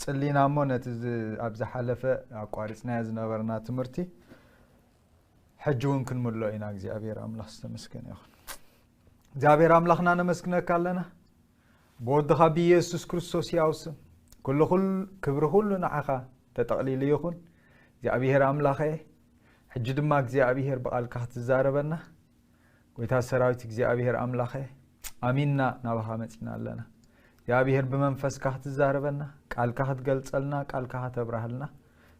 ጽሊና እሞ ነቲ ዝ-፣ ኣብ ዝሓለፈ ኣቋሪጽናዮ ዝነበርና ትምህርቲ ሕጂ እውን ክንምልኦ ኢና። እግዚኣብሔር ኣምላኽ ዝተመስገነ ይኹን። እግዚኣብሔር ኣምላኽና ነመስግነካ ኣለና። ብወድኻ ብኢየሱስ ክርስቶስ ያው ስም ኩሉ ኩል-፣ ክብሪ ኩሉ ንዓኻ ተጠቕሊሉ ይኹን። እግዚኣብሔር ኣምላኸ፣ ሕጂ ድማ እግዚኣብሔር ብቓልካ ክትዛረበና፣ ጎይታ ሰራዊት እግዚኣብሔር ኣምላኸ፣ ኣሚንና ናባኻ መጺና ኣለና። እግዚኣብሔር ብመንፈስካ ክትዛረበና፣ ቃልካ ክትገልጸልና፣ ቃልካ ከተብራህልና፣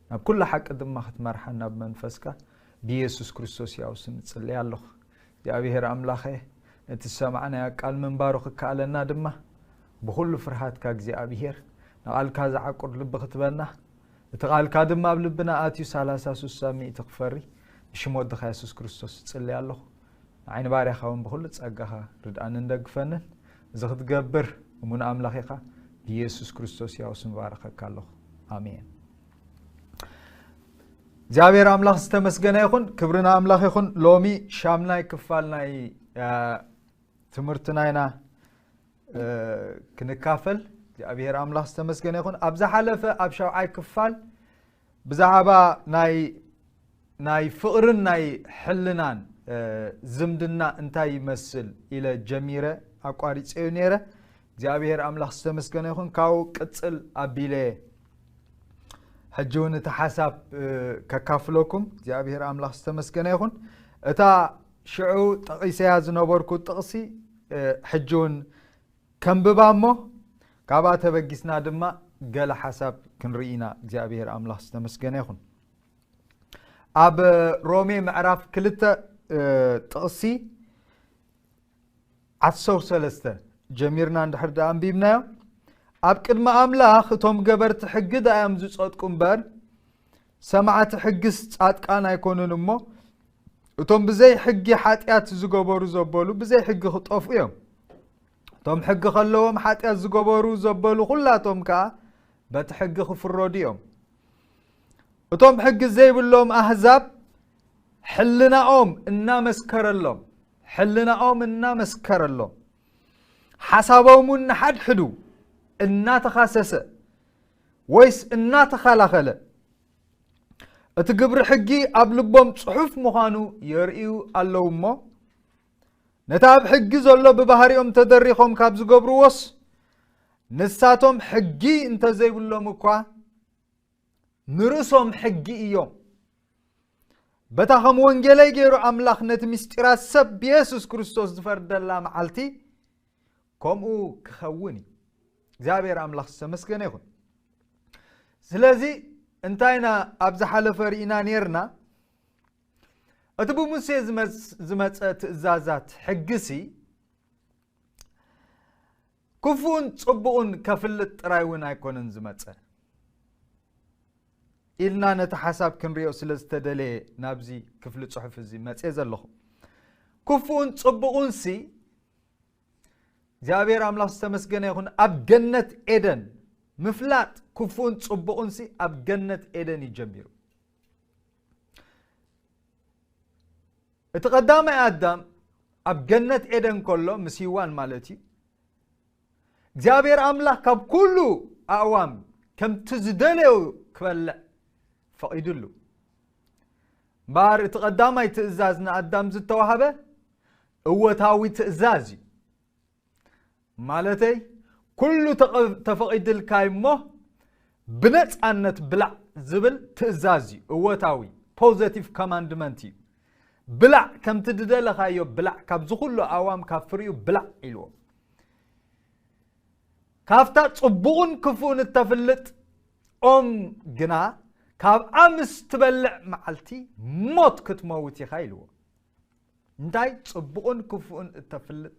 ናብ ኩሉ ሓቂ ድማ ክትመርሓና ብመንፈስካ ብኢየሱስ ክርስቶስ ያው ስም እጽሊ ኣለኹ። እግዚኣብሔር ኣምላኸ፣ ነቲ ዝሰማዕናዮ ቃል ምንባሩ ክከኣለና ድማ፣ ብኹሉ ፍርሃትካ እግዚኣብሔር ንቓልካ ዝዓቁር ልቢ ክትበና፣ እቲ ቃልካ ድማ ኣብ ልብና ኣትዩ ሰላሳ ስሳ ሚእቲ ክፈሪ፣ ብሽም ወድኻ የሱስ ክርስቶስ እጽሊ ኣለኹ። ንዓይ ንባርያኻ እውን ብኹሉ ጸጋኻ ርድኣንን ደግፈንን። እዚ ክትገብር እሙን ኣምላኽ ኢኻ። ብኢየሱስ ክርስቶስ ያው ስም ባረኸካ ኣለኹ። ኣሜን። እግዚኣብሔር ኣምላኽ ዝተመስገነ ይኹን። ክብሪ ንኣምላኽ ይኹን። ሎሚ ሻምናይ ክፋል ናይ፣ እ፣ ትምህርትና ኢና፣ እ፣ ክንካፈል። እግዚኣብሔር ኣምላኽ ዝተመስገነ ይኹን። ኣብ ዝሓለፈ ኣብ ሻውዓይ ክፋል ብዛዕባ ናይ፣ ናይ ፍቕርን ናይ ሕልናን፣ እ፣ ዝምድና እንታይ ይመስል ኢለ ጀሚረ ኣቋሪጸዮ ነይረ። እግዚኣብሔር ኣምላኽ ዝተመስገነ ይኹን። ካብኡ ቅጽል ኣቢለ ሕጂ እውን እቲ ሓሳብ፣ እ፣ ከካፍለኩም እግዚኣብሔር ኣምላኽ ዝተመስገነ ይኹን። እታ ሽዑ ጠቒሰያ ዝነበርኩ ጥቕሲ፣ እ፣ ሕጂ እውን ከንብባ እሞ ካብኣ ተበጊስና ድማ ገለ ሓሳብ ክንርኢ ኢና። እግዚኣብሔር ኣምላኽ ዝተመስገነ ይኹን። ኣብ ሮሜ ምዕራፍ ክልተ፣ እ፣ ጥቕሲ ዓሰርተ ሰለስተ ጀሚርና እንድሕር ደኣ ኣንቢብናዮ፣ ኣብ ቅድሚ ኣምላኽ እቶም ገበርቲ ሕጊ ደኣ እዮም ዝጸድቁ እምበር፣ ሰማዕቲ ሕጊስ ጻድቃን ኣይኮኑን እሞ፣ እቶም ብዘይ ሕጊ ሓጢኣት ዝገበሩ ዘበሉ ብዘይ ሕጊ ክጠፍኡ እዮም። እቶም ሕጊ ከለዎም ሓጢኣት ዝገበሩ ዘበሉ ኩላቶም ከኣ በቲ ሕጊ ክፍረዱ እዮም። እቶም ሕጊ ዘይብሎም ኣህዛብ ሕልናኦም እናመስከረሎም፣ ሕልናኦም እናመስከረሎም፣ ሓሳቦም እውን ንሓድሕዱ እናተኻሰሰ ወይስ እናተኸላኸለ፣ እቲ ግብሪ ሕጊ ኣብ ልቦም ጽሑፍ ምዃኑ የርእዩ ኣለዉ እሞ፣ ነቲ ኣብ ሕጊ ዘሎ ብባህሪኦም ተደሪኾም ካብ ዝገብርዎስ፣ ንሳቶም ሕጊ እንተዘይብሎም እኳ፣ ንርእሶም ሕጊ እዮም። በታ ከም ወንጌለይ ገይሩ ኣምላኽ ነቲ ምስጢራት ሰብ ብየሱስ ክርስቶስ ዝፈርደላ መዓልቲ ከምኡ ክኸውን እዩ። እግዚኣብሔር ኣምላኽ ዝተመስገነ ይኹን። ስለዚ እንታይ ኢና ኣብ ዝሓለፈ ርኢና ነይርና? እቲ ብሙሴ ዝመጽ-፣ ዝመጸ ትእዛዛት ሕጊሲ ክፉእን ጽቡቕን ከፍልጥ ጥራይ እውን ኣይኮነን ዝመጸ ኢልና ነቲ ሓሳብ ክንሪኦ ስለ ዝተደለየ ናብዚ ክፍሊ ጽሑፍ እዚ መጽየ ዘለኹ። ክፉእን ጽቡቕንሲ እግዚኣብሔር ኣምላኽ ዝተመስገነ ይኹን። ኣብ ገነት ኤደን ምፍላጥ ክፉእን ጽቡቕንሲ ኣብ ገነት ኤደን እዩ ጀሚሩ። እቲ ቀዳማይ ኣዳም ኣብ ገነት ኤደን ከሎ ምስ ሂዋን ማለት እዩ፣ እግዚኣብሔር ኣምላኽ ካብ ኩሉ ኣእዋም ከምቲ ዝደለዮ ክበልዕ ፈቒዱሉ። እምበኣር እቲ ቀዳማይ ትእዛዝ ንኣዳም ዝተዋህበ እወታዊ ትእዛዝ እዩ። ማለተይ ኩሉ ተቐ-፣ ተፈቒድልካ እሞ ብነጻነት ብላዕ ዝብል ትእዛዝ እዩ። እወታዊ ፖዘቲቭ ኮማንድመንት እዩ። ብላዕ፣ ከምቲ ዝደለኻዮ ብላዕ፣ ካብዚ ኩሉ ኣእዋም ካብ ፍሪኡ ብላዕ ኢልዎ። ካብታ ጽቡቕን ክፉእን እተፍልጥ ኦም ግና ካብኣ ምስ ትበልዕ መዓልቲ ሞት ክትመውት ኢኻ ኢልዎ። እንታይ? ጽቡቕን ክፉእን እተፍልጥ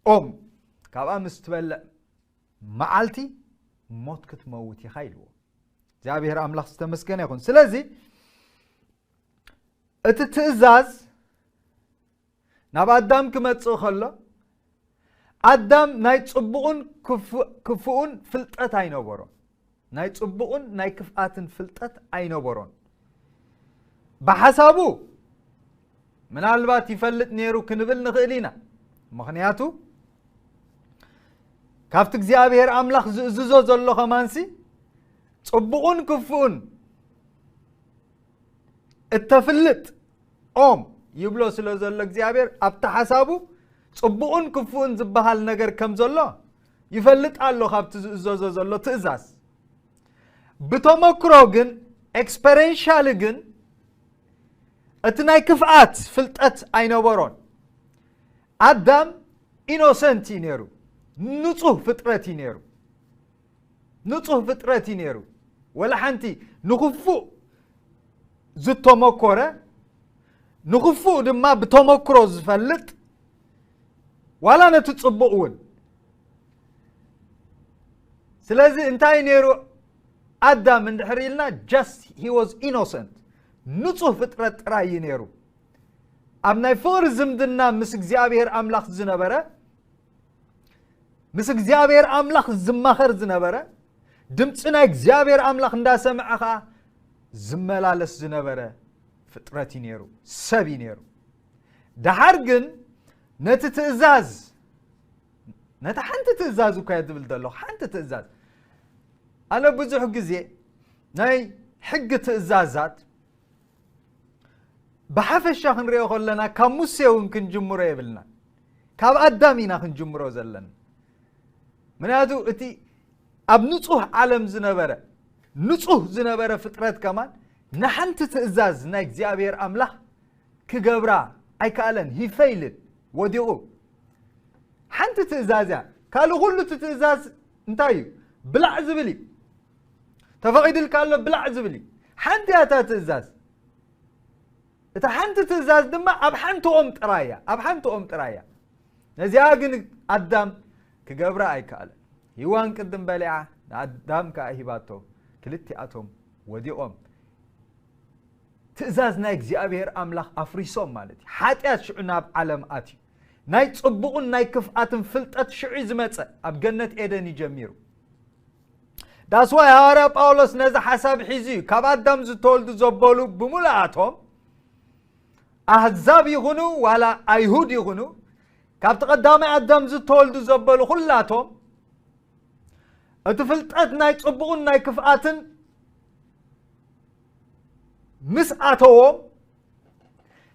ኦም ካብኣ ምስ ትበልዕ መዓልቲ ሞት ክትመውት ኢኻ ኢልዎ። እግዚኣብሔር ኣምላኽ ዝተመስገነ ይኹን። ስለዚ እቲ ትእዛዝ ናብ ኣዳም ክመጽእ ከሎ ኣዳም ናይ ጽቡቕን ክፉ-፣ ክፉእን ፍልጠት ኣይነበሮን። ናይ ጽቡቕን ናይ ክፍኣትን ፍልጠት ኣይነበሮን። ብሓሳቡ ምናልባት ይፈልጥ ነይሩ ክንብል ንኽእል ኢና። ምኽንያቱ ካብቲ እግዚኣብሔር ኣምላኽ ዝእዝዞ ዘሎ ከማንሲ ጽቡቕን ክፉእን እተፍልጥ ኦም ይብሎ ስለ ዘሎ እግዚኣብሔር ኣብቲ ሓሳቡ ጽቡቕን ክፉእን ዝበሃል ነገር ከም ዘሎ ይፈልጥ ኣሎ። ካብቲ ዝእዘዞ ዘሎ ትእዛዝ ብተመክሮ ግን፣ ኤክስፐሬንሻሊ ግን፣ እቲ ናይ ክፍኣት ፍልጠት ኣይነበሮን። ኣዳም ኢኖሰንት እዩ ነይሩ። ንጹህ ፍጥረት እዩ ነይሩ። ንጹህ ፍጥረት እዩ ነይሩ። ወላ ሓንቲ ንኽፉእ ዝተመኮረ፣ ንኽፉእ ድማ ብተመክሮ ዝፈልጥ፣ ዋላ ነቲ ጽቡቕ እውን። ስለዚ እንታይ ነይሩ ኣዳም እንድሕር ኢልና፣ just he was innocent፣ ንጹህ ፍጥረት ጥራይ እዩ ነይሩ። ኣብ ናይ ፍቕሪ ዝምድና ምስ እግዚኣብሔር ኣምላኽ ዝነበረ፣ ምስ እግዚኣብሔር ኣምላኽ ዝማኸር ዝነበረ፣ ድምፂ ናይ እግዚኣብሔር ኣምላኽ እንዳሰምዐ ኸዓ ዝመላለስ ዝነበረ ፍጥረት እዩ ነይሩ፣ ሰብ እዩ ነይሩ። ደሓር ግን ነቲ ትእዛዝ፣ ነቲ ሓንቲ ትእዛዝ እኳ እየ ዝብል ዘለኹ፣ ሓንቲ ትእዛዝ። ኣነ ብዙሕ ግዜ ናይ ሕጊ ትእዛዛት ብሓፈሻ ክንሪኦ ከለና፣ ካብ ሙሴ እውን ክንጅምሮ የብልና። ካብ ኣዳም ኢና ክንጅምሮ ዘለና። ምክንያቱ እቲ ኣብ ንጹህ ዓለም ዝነበረ፣ ንጹህ ዝነበረ ፍጥረት ከማን ንሓንቲ ትእዛዝ ናይ እግዚኣብሔር ኣምላኽ ክገብራ ኣይከኣለን። He failed፣ ወዲቑ። ሓንቲ ትእዛዝ እያ። ካልእ ኩሉ እቲ ትእዛዝ እንታይ እዩ? ብላዕ ዝብል እዩ። ተፈቒድልካ ኣሎ ብላዕ ዝብል እዩ። ሓንቲ እያ እታ ትእዛዝ። እታ ሓንቲ ትእዛዝ ድማ ኣብ ሓንቲ ኦም ጥራይ እያ፣ ኣብ ሓንቲ ኦም ጥራይ እያ። ነዚኣ ግን ኣዳም ክገብራ ኣይከኣለን። ሂዋን ቅድም በሊዓ፣ ንኣዳም ከኣ ሂባቶ። ክልቲኣቶም ወዲቖም። ትእዛዝ ናይ እግዚኣብሔር ኣምላኽ ኣፍሪሶም ማለት እዩ። ሓጢኣት ሽዑ ናብ ዓለም ኣትዩ። ናይ ጽቡቕን ናይ ክፍኣትን ፍልጠት ሽዑ እዩ ዝመጸ። ኣብ ገነት ኤደን እዩ ጀሚሩ። ዳስዋይ ሃዋርያ ጳውሎስ ነዚ ሓሳብ ሒዙ እዩ። ካብ ኣዳም ዝተወልዱ ዘበሉ ብምሉኣቶም፣ ኣህዛብ ይኹኑ ዋላ ኣይሁድ ይኹኑ፣ ካብቲ ቀዳማይ ኣዳም ዝተወልዱ ዘበሉ ኩላቶም፣ እቲ ፍልጠት ናይ ጽቡቕን ናይ ክፍኣትን ምስ ኣተዎም፣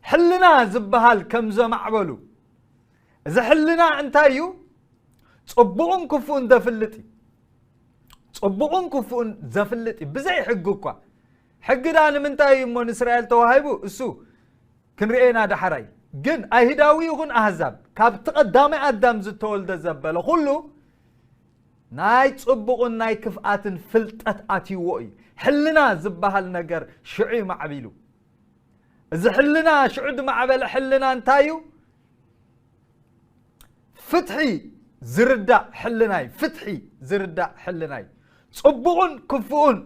ሕልና ዝበሃል ከም ዘማዕበሉ። እዚ ሕልና እንታይ እዩ? ጽቡቕን ክፉእን ዘፍልጥ እዩ። ጽቡቕን ክፉእን ዘፍልጥ እዩ፣ ብዘይ ሕጊ እኳ። ሕጊ ደኣ ንምንታይ እዩ እሞ ንእስራኤል ተዋሂቡ? እሱ ክንርእየና ዳሕራይ። ግን ኣይሁዳዊ ይኹን ኣህዛብ፣ ካብቲ ቀዳማይ ኣዳም ዝተወልደ ዘበለ ኩሉ፣ ናይ ጽቡቕን ናይ ክፍኣትን ፍልጠት ኣትይዎ እዩ። ሕልና ዝበሃል ነገር ሽዑ እዩ ማዕቢሉ። እዚ ሕልና፣ ሽዑ ዝማዕበለ ሕልና እንታይ እዩ? ፍትሒ ዝርዳእ ሕልና እዩ። ፍትሒ ዝርዳእ ሕልና እዩ። ጽቡቕን ክፉእን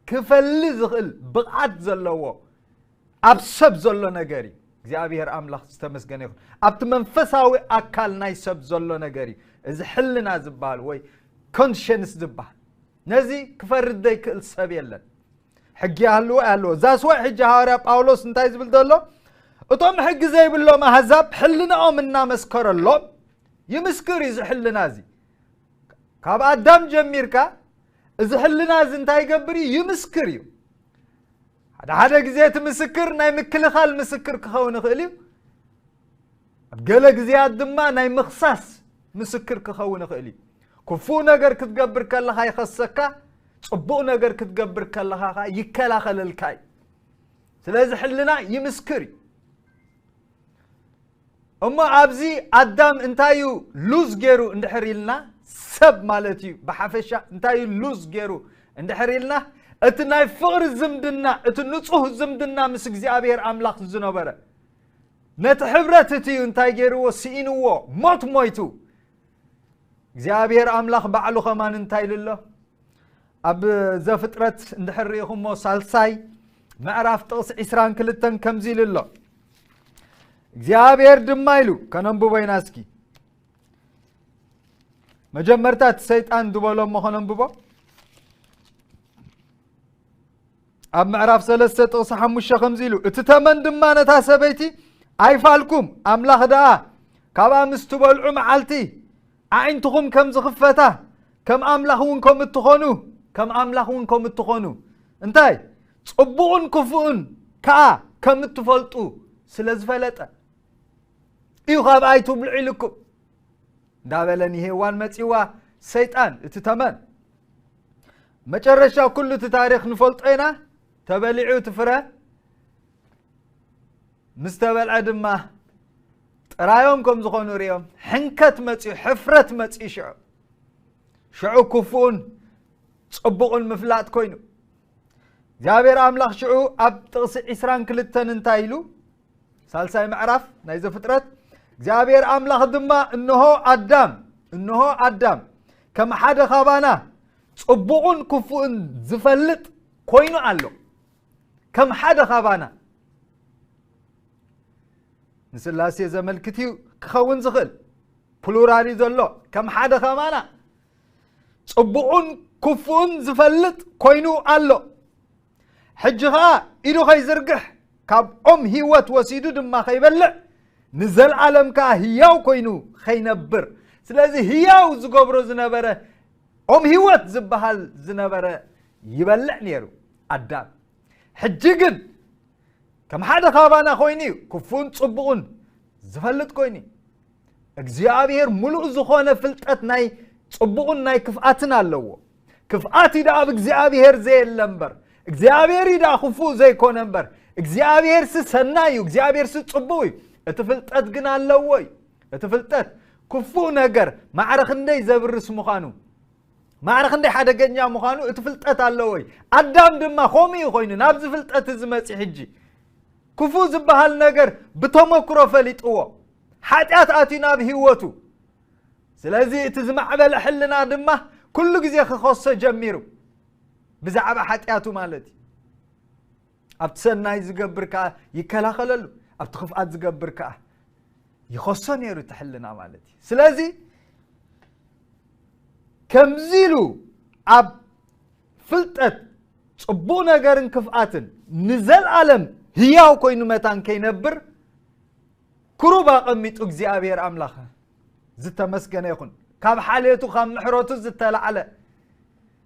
ክፈሊ ዝኽእል ብቕዓት ዘለዎ ኣብ ሰብ ዘሎ ነገር እዩ። እግዚኣብሔር ኣምላኽ ዝተመስገነ ይኹን። ኣብቲ መንፈሳዊ ኣካል ናይ ሰብ ዘሎ ነገር እዩ። እዚ ሕልና ዝበሃል ወይ ኮንሸንስ ዝበሃል። ነዚ ክፈርድ ዘይክእል ሰብ የለን። ሕጊ ይሃልዎ ኣይሃልዎ። ዛስዋይ ሕጂ ሃዋርያ ጳውሎስ እንታይ ዝብል ዘሎ? እቶም ሕጊ ዘይብሎም ኣህዛብ ሕልናኦም እናመስከረሎም ይምስክር እዩ። እዚ ሕልና እዚ ካብ ኣዳም ጀሚርካ እዚ ሕልና እዚ እንታይ ይገብር እዩ? ይምስክር እዩ። ሓደ ሓደ ግዜ እቲ ምስክር ናይ ምክልኻል ምስክር ክኸውን ይኽእል እዩ። ኣብ ገለ ግዜያት ድማ ናይ ምኽሳስ ምስክር ክኸውን ይኽእል እዩ። ክፉእ ነገር ክትገብር ከለኻ ይኸሰካ፣ ጽቡቕ ነገር ክትገብር ከለኻ ኸኣ ይከላኸለልካ እዩ። ስለዚ ሕልና ይምስክር እዩ። እሞ ኣብዚ ኣዳም እንታይ እዩ ሉዝ ገይሩ እንድሕር ኢልና፣ ሰብ ማለት እዩ ብሓፈሻ እንታይ እዩ ሉዝ ገይሩ እንድሕር ኢልና፣ እቲ ናይ ፍቕሪ ዝምድና፣ እቲ ንጹህ ዝምድና ምስ እግዚኣብሔር ኣምላኽ ዝነበረ፣ ነቲ ሕብረት እቲ እዩ እንታይ ገይርዎ? ስኢንዎ፣ ሞት ሞይቱ። እግዚኣብሔር ኣምላኽ ባዕሉ ኸማን እንታይ ኢሉ ኣሎ? ኣብ ዘፍጥረት እንድሕር ርኢኹሞ፣ ሳልሳይ ምዕራፍ ጥቕሲ ዕስራን ክልተን ከምዚ ኢሉ ኣሎ። እግዚኣብሔር ድማ ኢሉ፣ ከነንብቦ ኢና እስኪ። መጀመርታ እቲ ሰይጣን ዝበሎ እሞ ከነንብቦ። ኣብ ምዕራፍ ሰለስተ ጥቕሲ ሓሙሽተ ከምዚ ኢሉ፣ እቲ ተመን ድማ ነታ ሰበይቲ፣ "ኣይፋልኩም፣ ኣምላኽ ደኣ ካብኣ ምስ ትበልዑ መዓልቲ ኣዒንትኹም ከም ዝኽፈታ፣ ከም ኣምላኽ እውን ከም እትኾኑ፣ ከም ኣምላኽ እውን ከም እትኾኑ፣ እንታይ? ጽቡቕን ክፉእን ከኣ ከም እትፈልጡ ስለ ዝፈለጠ እዩ፣ "ካብኣ ኣይትብልዑ" ኢሉኩም እንዳበለ ንሄዋን መጺዋ፣ ሰይጣን እቲ ተመን። መጨረሻ ኩሉ እቲ ታሪኽ ንፈልጦ ኢና። ተበሊዑ እቲ ፍረ ምስ ተበልዐ ድማ ጥራዮም ከም ዝኾኑ ርእዮም፣ ሕንከት መጺኡ፣ ሕፍረት መጺኡ። ሽዑ ሽዑ ክፉእን ጽቡቕን ምፍላጥ ኮይኑ፣ እግዚኣብሔር ኣምላኽ ሽዑ ኣብ ጥቕሲ ዕስራን ክልተን እንታይ ኢሉ? ሳልሳይ ምዕራፍ ናይ ዘፍጥረት፣ እግዚኣብሔር ኣምላኽ ድማ፣ "እንሆ ኣዳም፣ እንሆ ኣዳም ከም ሓደ ካባና ጽቡቕን ክፉእን ዝፈልጥ ኮይኑ ኣሎ።" ከም ሓደ ካባና። ንስላሴ ዘመልክት እዩ ክኸውን ዝኽእል። ፕሉራል እዩ ዘሎ። ከም ሓደ ካባና ጽቡቕን ክፉእን ዝፈልጥ ኮይኑ ኣሎ። ሕጂ ኸኣ ኢዱ ኸይዝርግሕ፣ ካብ ኦም ህይወት ወሲዱ ድማ ኸይበልዕ፣ ንዘለኣለም ከኣ ህያው ኮይኑ ኸይነብር። ስለዚ ህያው ዝገብሮ ዝነበረ ኦም ህይወት ዝበሃል ዝነበረ ይበልዕ ነይሩ ኣዳም። ሕጂ ግን ከም ሓደ ካባና ኮይኑ እዩ፣ ክፉን ጽቡቕን ዝፈልጥ ኮይኑ እዩ። እግዚኣብሔር ምሉእ ዝኾነ ፍልጠት ናይ ጽቡቕን ናይ ክፍኣትን ኣለዎ። ክፍኣት እዩ ደኣ ኣብ እግዚኣብሔር ዘየለ እምበር፣ እግዚኣብሔር እዩ ደኣ ክፉእ ዘይኮነ እምበር፣ እግዚኣብሔርሲ ሰናይ እዩ፣ እግዚኣብሔርሲ ጽቡቕ እዩ። እቲ ፍልጠት ግን ኣለዎ እዩ። እቲ ፍልጠት ክፉእ ነገር ማዕረ ክንደይ ዘብርስ ምዃኑ፣ ማዕረ ክንደይ ሓደገኛ ምዃኑ እቲ ፍልጠት ኣለዎ እዩ። ኣዳም ድማ ከምኡ እዩ ኮይኑ ናብዚ ፍልጠት እዚ መጺ። ሕጂ ክፉእ ዝበሃል ነገር ብተመክሮ ፈሊጥዎ፣ ሓጢኣት ኣትዩ ናብ ህይወቱ። ስለዚ እቲ ዝማዕበለ ሕልና ድማ ኩሉ ግዜ ክኸሶ ጀሚሩ፣ ብዛዕባ ሓጢኣቱ ማለት እዩ። ኣብቲ ሰናይ ዝገብር ከኣ ይከላኸለሉ፣ ኣብቲ ክፍኣት ዝገብር ከኣ ይኸሶ ነይሩ እቲ ሕልና ማለት እዩ። ስለዚ ከምዚ ኢሉ ኣብ ፍልጠት ጽቡቕ ነገርን ክፍኣትን ንዘለኣለም ህያው ኮይኑ መታን ከይነብር ክሩብ ኣቐሚጡ እግዚኣብሔር ኣምላኽ ዝተመስገነ ይኹን። ካብ ሓልየቱ፣ ካብ ምሕረቱ ዝተላዕለ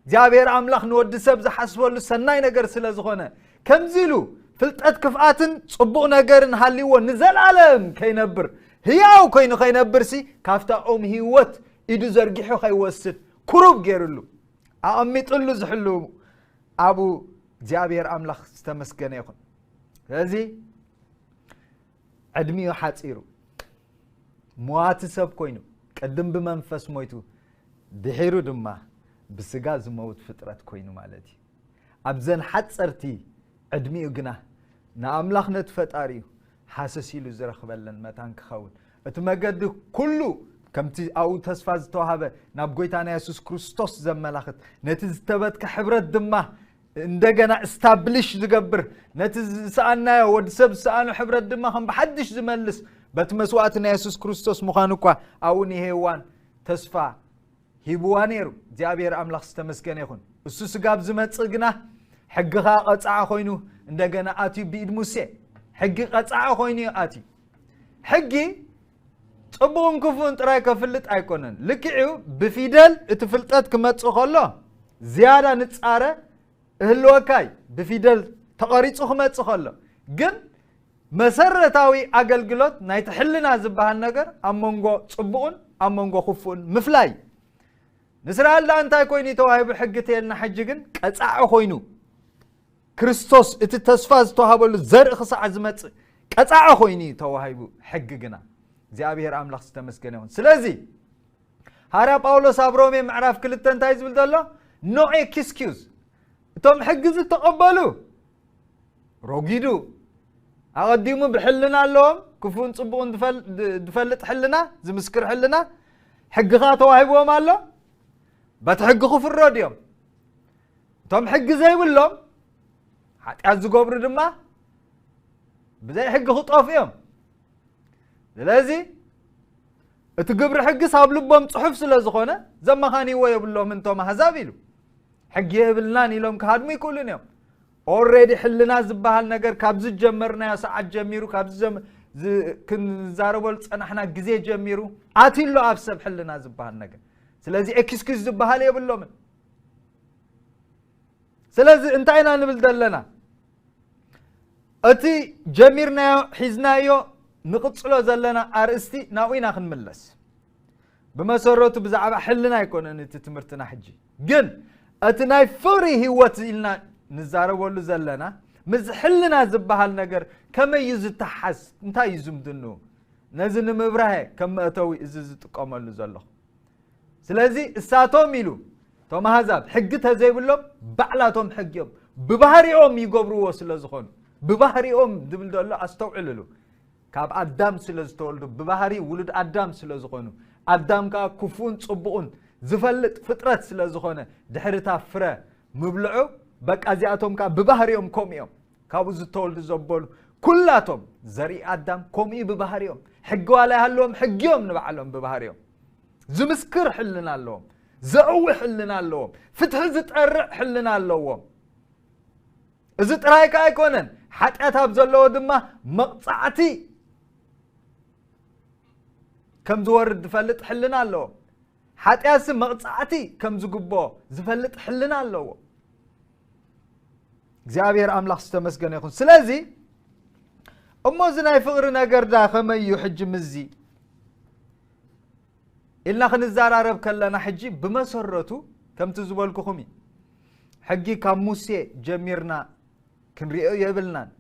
እግዚኣብሔር ኣምላኽ ንወዲ ሰብ ዝሓስበሉ ሰናይ ነገር ስለ ዝኾነ፣ ከምዚ ኢሉ ፍልጠት ክፍኣትን ጽቡቕ ነገርን ሃልይዎ ንዘለኣለም ከይነብር፣ ህያው ኮይኑ ከይነብርሲ፣ ካብታ ኦም ህይወት ኢዱ ዘርጊሑ ከይወስድ ክሩብ ገይሩሉ፣ ኣቐሚጡሉ ዝሕሉ ኣብኡ እግዚኣብሔር ኣምላኽ ዝተመስገነ ይኹን። ስለዚ ዕድሚኡ ሓጺሩ፣ መዋቲ ሰብ ኮይኑ፣ ቅድም ብመንፈስ ሞይቱ፣ ድሒሩ ድማ ብስጋ ዝመውት ፍጥረት ኮይኑ ማለት እዩ። ኣብዘን ሓጸርቲ ዕድሚኡ ግና ንኣምላኽ ነቲ ፈጣሪኡ ሃሰስ ኢሉ ዝረኽበለን መታን ክኸውን፣ እቲ መገዲ ኩሉ ከምቲ ኣብኡ ተስፋ ዝተዋህበ ናብ ጐይታና የሱስ ክርስቶስ ዘመላኽት፣ ነቲ ዝተበትከ ሕብረት ድማ እንደገና እስታብሊሽ ዝገብር፣ ነቲ ዝሰኣናዮ፣ ወዲ ሰብ ዝሰኣኖ ሕብረት ድማ ከም ብሓድሽ ዝመልስ በቲ መስዋእቲ ናይ የሱስ ክርስቶስ ምዃኑ እኳ ኣብኡ ንሄዋን ተስፋ ሂብዋ ነይሩ። እግዚኣብሔር ኣምላኽ ዝተመስገነ ይኹን። እሱ ስጋ ኣብ ዝመጽእ ግና ሕጊ ኸኣ ቀጻዓ ኮይኑ እንደገና ኣትዩ ብኢድ ሙሴ። ሕጊ ቀጻዓ ኮይኑ እዩ ኣትዩ። ሕጊ ጽቡቕን ክፉእን ጥራይ ከፍልጥ ኣይኮነን። ልክዕ እዩ፣ ብፊደል እቲ ፍልጠት ክመጽእ ከሎ ዝያዳ ንጻረ እህልወካ እዩ። ብፊደል ተቐሪጹ ክመጽእ ከሎ ግን መሰረታዊ ኣገልግሎት ናይቲ ሕልና ዝበሃል ነገር ኣብ መንጎ ጽቡቕን ኣብ መንጎ ክፉእን ምፍላይ እዩ። ንእስራኤል ደኣ እንታይ ኮይኑ እዩ ተዋሂቡ ሕጊ ተየልና፣ ሕጂ ግን ቀጻዒ ኮይኑ፣ ክርስቶስ እቲ ተስፋ ዝተዋሃበሉ ዘርኢ ክሳዕ ዝመጽእ ቀጻዒ ኮይኑ እዩ ተዋሂቡ። ሕጊ ግና እግዚኣብሔር ኣምላኽ ዝተመስገነ ይኹን። ስለዚ ሃርያ ጳውሎስ ኣብ ሮሜ ምዕራፍ ክልተ እንታይ ዝብል ዘሎ? ኖ ኤክስኪውዝ። እቶም ሕጊ ዝተቐበሉ፣ ረጒዱ፣ ኣቐዲሙ ብሕልና ኣለዎም፣ ክፉን ጽቡቕን ዝፈል-፣ ዝ-፣ ዝፈልጥ ሕልና፣ ዝምስክር ሕልና፣ ሕጊ ኸኣ ተዋሂብዎም ኣሎ። በቲ ሕጊ ክፍረዱ እዮም። እቶም ሕጊ ዘይብሎም፣ ሓጢኣት ዝገብሩ ድማ ብዘይ ሕጊ ክጠፍኡ እዮም። ስለዚ እቲ ግብሪ ሕጊስ ኣብ ልቦም ጽሑፍ ስለ ዝኾነ፣ ዘመኻንይዎ የብሎምን እቶም ኣህዛብ ኢሉ። ሕጊ የብልናን ኢሎም ክሃድሙ ይክእሉን እዮም። ኦልሬዲ ሕልና ዝበሃል ነገር ካብ ዝጀመርናዮ ሰዓት ጀሚሩ፣ ካብ ዝጀመ-፣ ዝ-፣ ክንዛረበሉ ጸናሕና ግዜ ጀሚሩ ኣትሎ ኣብ ሰብ ሕልና ዝበሃል ነገር። ስለዚ ኤክስኪዝ ዝበሃል የብሎምን። ስለዚ እንታይ ኢና ንብል ዘለና? እቲ ጀሚርናዮ፣ ሒዝናዮ፣ ንቕጽሎ ዘለና ኣርእስቲ ናብኡ ኢና ክንምለስ። ብመሰረቱ ብዛዕባ ሕልና ኣይኮነን እቲ ትምህርትና ሕጂ። ግን እቲ ናይ ፍቕሪ ህይወት ኢልና ንዛረበሉ ዘለና፣ ምስ ሕልና ዝበሃል ነገር ከመይ እዩ ዝተሓዝ? እንታይ እዩ ዝምድንኡ? ነዚ ንምብራህ ከም መእተዊ እዚ ዝጥቀመሉ ዘለኹ። ስለዚ እሳቶም ኢሉ፣ እቶም ኣህዛብ ሕጊ ተዘይብሎም ባዕላቶም ሕጊ እዮም። ብባህሪኦም ይገብርዎ ስለ ዝኾኑ፣ ብባህሪኦም ዝብል ዘሎ ኣስተውዕልሉ። ካብ ኣዳም ስለ ዝተወልዱ፣ ብባህሪ ውሉድ ኣዳም ስለ ዝኾኑ፣ ኣዳም ከኣ ክፉእን ጽቡቕን ዝፈልጥ ፍጥረት ስለ ዝኾነ፣ ድሕሪ እታ ፍረ ምብልዑ፣ በቃ እዚኣቶም ከኣ ብባህሪኦም ከምኡ እዮም። ካብኡ ዝተወልዱ ዘበሉ ኩላቶም ዘርኢ ኣዳም ከምኡ እዩ ብባህሪኦም። ሕጊ ዋላ ይሃልዎም፣ ሕጊ እዮም ንባዕሎም ብባህሪኦም። ዝምስክር ሕልና ኣለዎም፣ ዘእዊ ሕልና ኣለዎም፣ ፍትሒ ዝጠርዕ ሕልና ኣለዎም። እዚ ጥራይ ከኣ ኣይኮነን፣ ሓጢኣት ኣብ ዘለዎ ድማ መቕጻዕቲ ከም ዝወርድ ዝፈልጥ ሕልና ኣለዎም። ሓጢኣትሲ መቕጻዕቲ ከም ዝግብኦ ዝፈልጥ ሕልና ኣለዎ። እግዚኣብሔር ኣምላኽ ዝተመስገነ ይኹን። ስለዚ እሞ እዚ ናይ ፍቕሪ ነገር ዳ ከመይ እዩ ሕጂ ምስዚ ኢልና ክንዘራረብ ከለና፣ ሕጂ ብመሰረቱ ከምቲ ዝበልኩኹም እዩ። ሕጊ ካብ ሙሴ ጀሚርና ክንሪኦ የብልናን።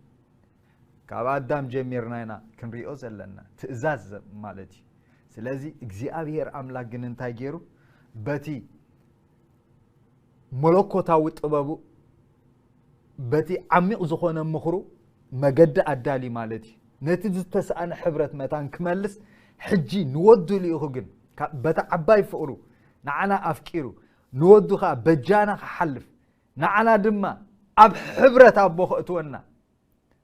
ካብ ኣዳም ጀሚርና ኢና ክንሪኦ ዘለና፣ ትእዛዝ ዘ-፣ ማለት እዩ። ስለዚ እግዚኣብሔር ኣምላክ ግን እንታይ ገይሩ? በቲ መለኮታዊ ጥበቡ፣ በቲ ዓሚቕ ዝኾነ ምኽሩ መገዲ ኣዳሊ ማለት እዩ። ነቲ ዝተሰኣነ ሕብረት መታን ክመልስ፣ ሕጂ ንወዱ ልኢኹ ግን፣ ካብ፣ በታ ዓባይ ፍቕሩ ንዓና ኣፍቂሩ፣ ንወዱ ኸኣ በጃና ክሓልፍ፣ ንዓና ድማ ኣብ ሕብረት ኣቦ ከእትወና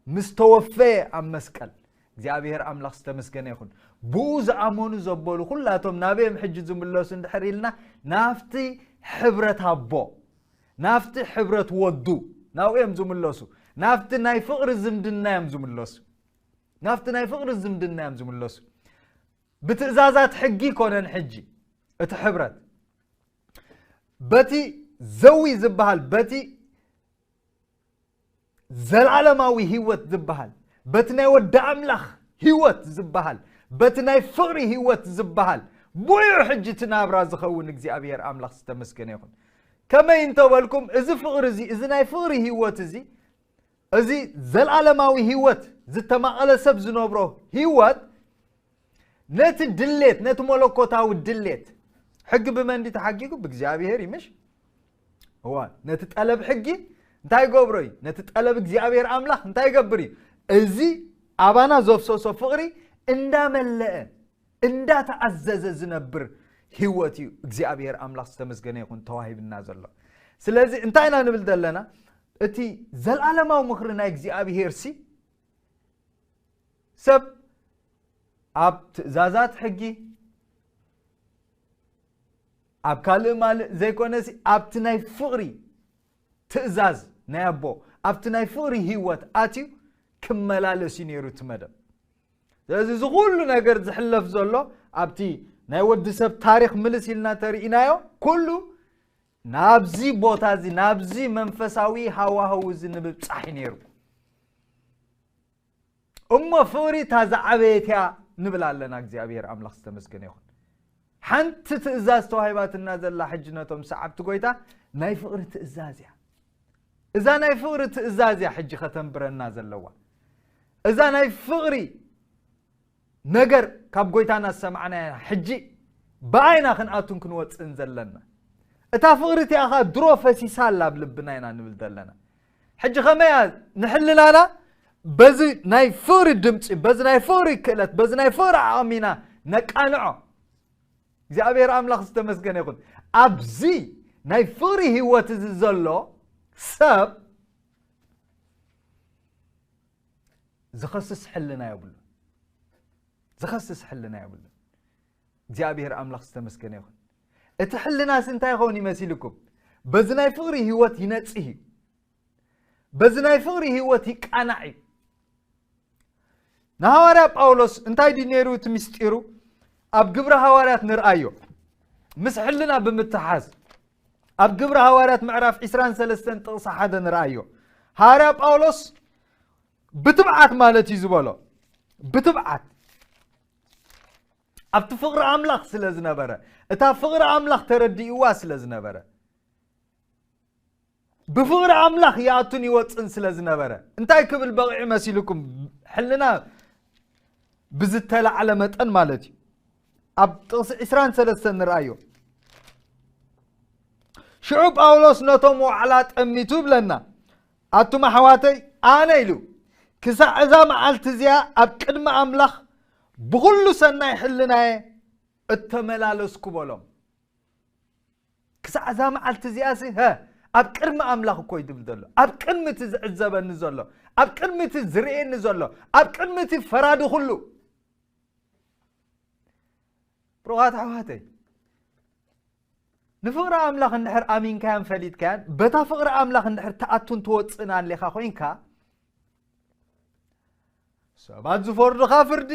ምስ ተወፈየ ኣብ መስቀል፣ እግዚኣብሔር ኣምላኽ ዝተመስገነ ይኹን። ብኡ ዝኣመኑ ዘበሉ ኩላቶም ናበዮም ሕጂ ዝምለሱ እንድሕር ኢልና፣ ናብቲ ሕብረት ኣቦ፣ ናብቲ ሕብረት ወዱ፣ ናብኡ እዮም ዝምለሱ። ናብቲ ናይ ፍቕሪ ዝምድና እዮም ዝምለሱ። ናብቲ ናይ ፍቕሪ ዝምድና እዮም ዝምለሱ። ብትእዛዛት ሕጊ ኮነን ሕጂ እቲ ሕብረት። በቲ ዘዊ ዝበሃል፣ በቲ ዘላለማዊ ህይወት ዝበሃል፣ በቲ ናይ ወዲ ኣምላኽ ህይወት ዝበሃል፣ በቲ ናይ ፍቕሪ ህይወት ዝበሃል፣ ብኡ ሕጂ እቲ ናብራ ዝኸውን። እግዚኣብሔር ኣምላኽ ዝተመስገነ ይኹን። ከመይ እንተበልኩም፣ እዚ ፍቕሪ እዚ፣ እዚ ናይ ፍቕሪ ህይወት እዚ፣ እዚ ዘላለማዊ ህይወት ዝተማቐለ ሰብ ዝነብሮ ህይወት፣ ነቲ ድሌት፣ ነቲ መለኮታዊ ድሌት፣ ሕጊ ብመን ድዩ ተሓጊጉ? ብእግዚኣብሔር እዩ፣ ምሽ? እዋ፣ ነቲ ጠለብ ሕጊ እንታይ ይገብሮ እዩ? ነቲ ጠለብ እግዚኣብሔር ኣምላኽ እንታይ ይገብር እዩ? እዚ ኣባና ዘፍሰሶ ፍቕሪ እንዳመለአ፣ እንዳተኣዘዘ ዝነብር ህይወት እዩ እግዚኣብሔር ኣምላኽ ዝተመስገነ ይኹን ተዋሂብና ዘሎ። ስለዚ እንታይ ኢና ንብል ዘለና? እቲ ዘላለማዊ ምኽሪ ናይ እግዚኣብሔር ሲ፣ ሰብ ኣብ ትእዛዛት ሕጊ፣ ኣብ ካልእ ማልእ ዘይኮነሲ፣ ኣብቲ ናይ ፍቕሪ ትእዛዝ ናይ ኣቦ፣ ኣብቲ ናይ ፍቕሪ ህይወት ኣትዩ ክመላለስ እዩ ነይሩ እቲ መደብ። ስለዚ እዚ ኩሉ ነገር ዝሕለፍ ዘሎ ኣብቲ ናይ ወዲ ሰብ ታሪኽ ምልስ ኢልና ተርኢናዮ፣ ኩሉ ናብዚ ቦታ እዚ፣ ናብዚ መንፈሳዊ ሃዋህው እዚ ንምብጻሕ እዩ ነይሩ። እሞ ፍቕሪ እታ ዝዓበየት እያ ንብል ኣለና። እግዚኣብሔር ኣምላኽ ዝተመስገነ ይኹን። ሓንቲ ትእዛዝ ተዋሂባትና ዘላ ሕጂ ነቶም ሰዓብቲ ጎይታ ናይ ፍቕሪ ትእዛዝ እያ። እዛ ናይ ፍቕሪ ትእዛዝ እያ ሕጂ ከተንብረና ዘለዋ። እዛ ናይ ፍቕሪ ነገር ካብ ጎይታና ዝሰማዕናያ ሕጂ ብኣይና ክንኣቱን ክንወፅእን ዘለና። እታ ፍቕሪ እቲኣ ኸኣ ድሮ ፈሲሳ ኣላ ኣብ ልብና ኢና ንብል ዘለና። ሕጂ ኸመይ እያ ንሕልናና በዚ ናይ ፍቕሪ ድምፂ፣ በዚ ናይ ፍቕሪ ክእለት፣ በዚ ናይ ፍቕሪ ዓቕሚ ኢና ነቃንዖ? እግዚኣብሔር ኣምላኽ ዝተመስገነ ይኹን። ኣብዚ ናይ ፍቕሪ ህይወት እዚ ዘሎ ሰብ ዝኸስስ ሕልና የብሉን። ዝኸስስ ሕልና የብሉን። እግዚኣብሔር ኣምላኽ ዝተመስገነ ይኹን። እቲ ሕልናስ እንታይ ይኸውን ይመሲልኩም? በዚ ናይ ፍቕሪ ህይወት ይነጽህ እዩ። በዚ ናይ ፍቕሪ ህይወት ይቃናዕ እዩ። ንሃዋርያ ጳውሎስ እንታይ ድዩ ነይሩ እቲ ምስጢሩ? ኣብ ግብረ ሃዋርያት ንርኣዮ። ምስ ሕልና ብምትሓዝ ኣብ ግብረ ሃዋርያት ምዕራፍ ዕስራን ሰለስተን ጥቕሲ ሓደ ንርኣዮ። ሃዋርያ ጳውሎስ ብትብዓት ማለት እዩ ዝበሎ። ብትብዓት ኣብቲ ፍቕሪ ኣምላኽ ስለ ዝነበረ፣ እታ ፍቕሪ ኣምላኽ ተረዲእዋ ስለ ዝነበረ፣ ብፍቕሪ ኣምላኽ ይኣቱን ይወፅን ስለ ዝነበረ፣ እንታይ ክብል በቒዑ መሲልኩም? ሕልና ብዝተላዕለ መጠን ማለት እዩ። ኣብ ጥቕሲ ዕስራን ሰለስተን ንርኣዮ። ሽዑ ጳውሎስ ነቶም ዋዕላ ጠሚቱ ብለና፣ ኣቱም ኣሕዋተይ፣ ኣነ ኢሉ፣ ክሳዕ እዛ መዓልቲ እዚኣ ኣብ ቅድሚ ኣምላኽ ብኹሉ ሰናይ ሕልናየ እተመላለስኩ በሎም። ክሳዕ እዛ መዓልቲ እዚኣ ሲ፣ ሀ፣ ኣብ ቅድሚ ኣምላኽ እኮ እዩ ዝብል ዘሎ። ኣብ ቅድሚ እቲ ዝዕዘበኒ ዘሎ፣ ኣብ ቅድሚ እቲ ዝርእየኒ ዘሎ፣ ኣብ ቅድሚ እቲ ፈራዲ ኩሉ። ብሩኻት ኣሕዋተይ፣ ንፍቕሪ ኣምላኽ እንድሕር ኣሚንካያን ፈሊጥካያን፣ በታ ፍቕሪ ኣምላኽ እንድሕር ትኣቱን ትወፅእን ኣሌኻ ኮይንካ፣ ሰባት ዝፈርዱኻ ፍርዲ፣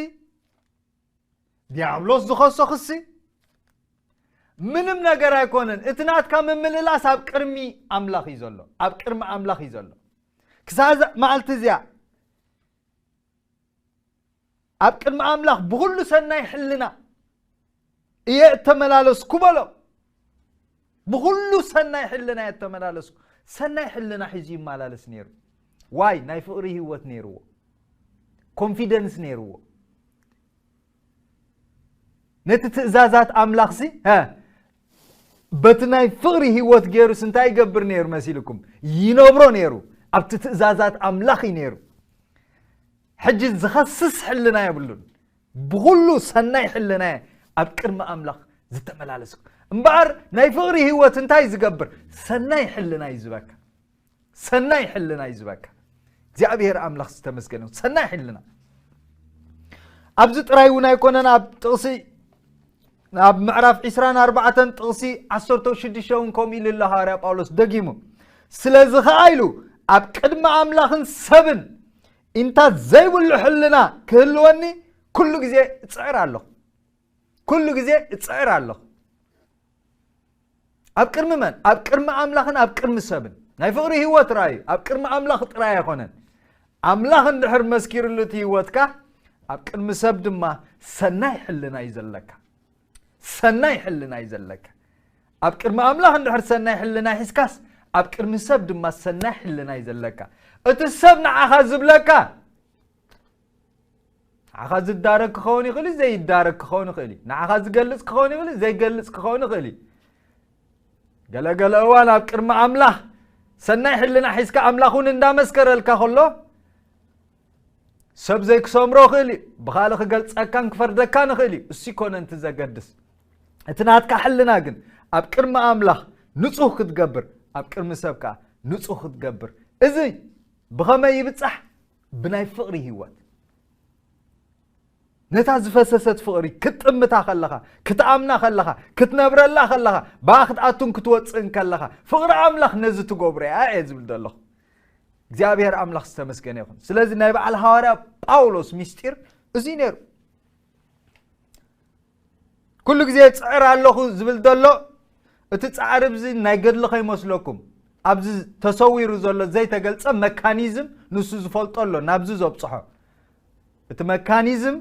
ዲያብሎስ ዝኸሶ ክሲ፣ ምንም ነገር ኣይኮነን። እቲ ናትካ ምምልላስ ኣብ ቅድሚ ኣምላኽ እዩ ዘሎ። ኣብ ቅድሚ ኣምላኽ እዩ ዘሎ። ክሳብ እዛ መዓልቲ እዚኣ ኣብ ቅድሚ ኣምላኽ ብኹሉ ሰናይ ሕልና እየ እተመላለስኩ በሎ። ብኹሉ ሰናይ ሕልና እየ እተመላለስኩ። ሰናይ ሕልና ሒዙ ይመላለስ ነይሩ። ዋይ፣ ናይ ፍቕሪ ህይወት ነይርዎ። ኮንፊደንስ ነይርዎ። ነቲ ትእዛዛት ኣምላኽሲ፣ ሀ፣ በቲ ናይ ፍቕሪ ህይወት ገይሩስ እንታይ ይገብር ነይሩ መሲልኩም? ይነብሮ ነይሩ። ኣብቲ ትእዛዛት ኣምላኽ እዩ ነይሩ። ሕጂ ዝኸስስ ሕልና የብሉን። ብኹሉ ሰናይ ሕልና እየ ኣብ ቅድሚ ኣምላኽ ዝተመላለስኩ። እምበኣር ናይ ፍቕሪ ህይወት እንታይ ዝገብር? ሰናይ ሕልና እዩ ዝበካ። ሰናይ ሕልና እዩ ዝበካ። እግዚኣብሔር ኣምላኽ ዝተመስገነ ይሁን። ሰናይ ሕልና። ኣብዚ ጥራይ እውን ኣይኮነን፣ ኣብ ጥቕሲ፣ ኣብ ምዕራፍ ዕስራን ኣርባዕተን ጥቕሲ ዓሰርተ ሽዱሽተ እውን ከምኡ ኢሉ ኣሎ ሃዋርያ ጳውሎስ ደጊሙ። ስለዚ ኸዓ ኢሉ፣ ኣብ ቅድሚ ኣምላኽን ሰብን ኢንታ ዘይብሉ ሕልና ክህልወኒ ኩሉ ግዜ እጽዕር ኣለኹ። ኩሉ ግዜ እጽዕር ኣለኹ። ኣብ ቅድሚ መን? ኣብ ቅድሚ ኣምላኽን ኣብ ቅድሚ ሰብን። ናይ ፍቕሪ ህይወት ራእዩ ኣብ ቅድሚ ኣምላኽ ጥራይ ኣይኮነን። ኣምላኽ እንድሕር መስኪርሉ እቲ ህይወትካ፣ ኣብ ቅድሚ ሰብ ድማ ሰናይ ሕልና እዩ ዘለካ። ሰናይ ሕልና እዩ ዘለካ። ኣብ ቅድሚ ኣምላኽ እንድሕር ሰናይ ሕልና ሒዝካስ፣ ኣብ ቅድሚ ሰብ ድማ ሰናይ ሕልና እዩ ዘለካ። እቲ ሰብ ንዓኻ ዝብለካ፣ ንዓኻ ዝዳረግ ክኸውን ይኽእል እዩ፣ ዘይዳረግ ክኸውን ይኽእል እዩ። ንዓኻ ዝገልጽ ክኸውን ይኽእል እዩ፣ ዘይገልጽ ክኸውን ይኽእል እዩ። ገለገለ እዋን ኣብ ቅድሚ ኣምላኽ ሰናይ ሕልና ሒዝካ ኣምላኽ እውን እንዳመስከረልካ ከሎ፣ ሰብ ዘይክሰምሮ ይኽእል እዩ፣ ብኻልእ ክገልጸካን ክፈርደካን ይኽእል እዩ። እሱ ይኮነን እቲ ዘገድስ። እቲ ናትካ ሕልና ግን ኣብ ቅድሚ ኣምላኽ ንጹህ ክትገብር፣ ኣብ ቅድሚ ሰብ ከኣ ንጹህ ክትገብር። እዚ ብኸመይ ይብጻሕ? ብናይ ፍቕሪ ህይወት። ነታ ዝፈሰሰት ፍቕሪ ክትጥምታ ከለኻ፣ ክትኣምና ከለኻ፣ ክትነብረላ ከለኻ፣ ብኣ ክትኣቱን ክትወጽእን ከለኻ፣ ፍቕሪ ኣምላኽ ነዚ ትገብሮ እያ እየ ዝብል ዘለኹ። እግዚኣብሔር ኣምላኽ ዝተመስገነ ይኹን። ስለዚ ናይ በዓል ሃዋርያ ጳውሎስ ምስጢር እዚ ነይሩ። ኩሉ ግዜ ጽዕር ኣለኹ ዝብል ዘሎ፣ እቲ ጻዕሪ እዚ ናይ ገድሊ ከይመስለኩም። ኣብዚ ተሰዊሩ ዘሎ ዘይተገልጸ መካኒዝም ንሱ ዝፈልጦ ኣሎ፣ ናብዚ ዘብጽሖ። እቲ መካኒዝም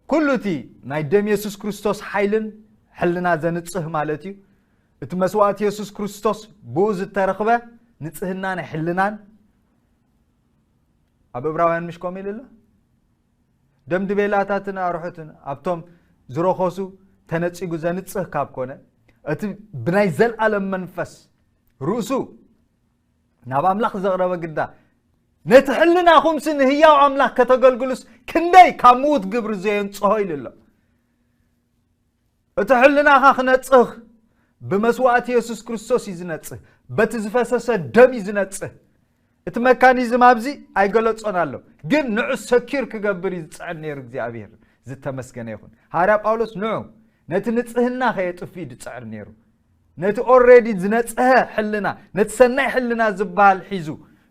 ኩሉ እቲ ናይ ደም የሱስ ክርስቶስ ሓይልን ሕልና ዘንጽህ ማለት እዩ። እቲ መስዋእቲ የሱስ ክርስቶስ ብኡ ዝተረኽበ ንጽህና ናይ ሕልናን ኣብ እብራውያን ምሽ ከምኡ ኢሉ ኣሎ። ደም ድቤላታትን ኣርሑትን ኣብቶም ዝረኸሱ ተነጺጉ ዘንጽህ ካብ ኮነ፣ እቲ ብናይ ዘልኣለም መንፈስ ርእሱ ናብ ኣምላኽ ዘቕረበ ግዳ፣ ነቲ ሕልናኹምሲ ንህያው ኣምላኽ ከተገልግሉስ ክንደይ ካብ ምዉት ግብሪ ዘየንጽሆ ኢሉ ኣሎ። እቲ ሕልናኻ ክነጽህ ብመስዋእቲ የሱስ ክርስቶስ እዩ ዝነጽህ። በቲ ዝፈሰሰ ደም እዩ ዝነጽህ። እቲ መካኒዝም ኣብዚ ኣይገለጾን ኣሎ። ግን ንዑ ሰኪር ክገብር እዩ ዝጽዕር ነይሩ እግዚኣብሔር። ዝተመስገነ ይኹን። ሃዋርያ ጳውሎስ ንዑ ነቲ ንጽህና ከየጥፍእ እዩ ዝጽዕር ነይሩ። ነቲ ኦልሬዲ ዝነጽሀ ሕልና፣ ነቲ ሰናይ ሕልና ዝበሃል ሒዙ፣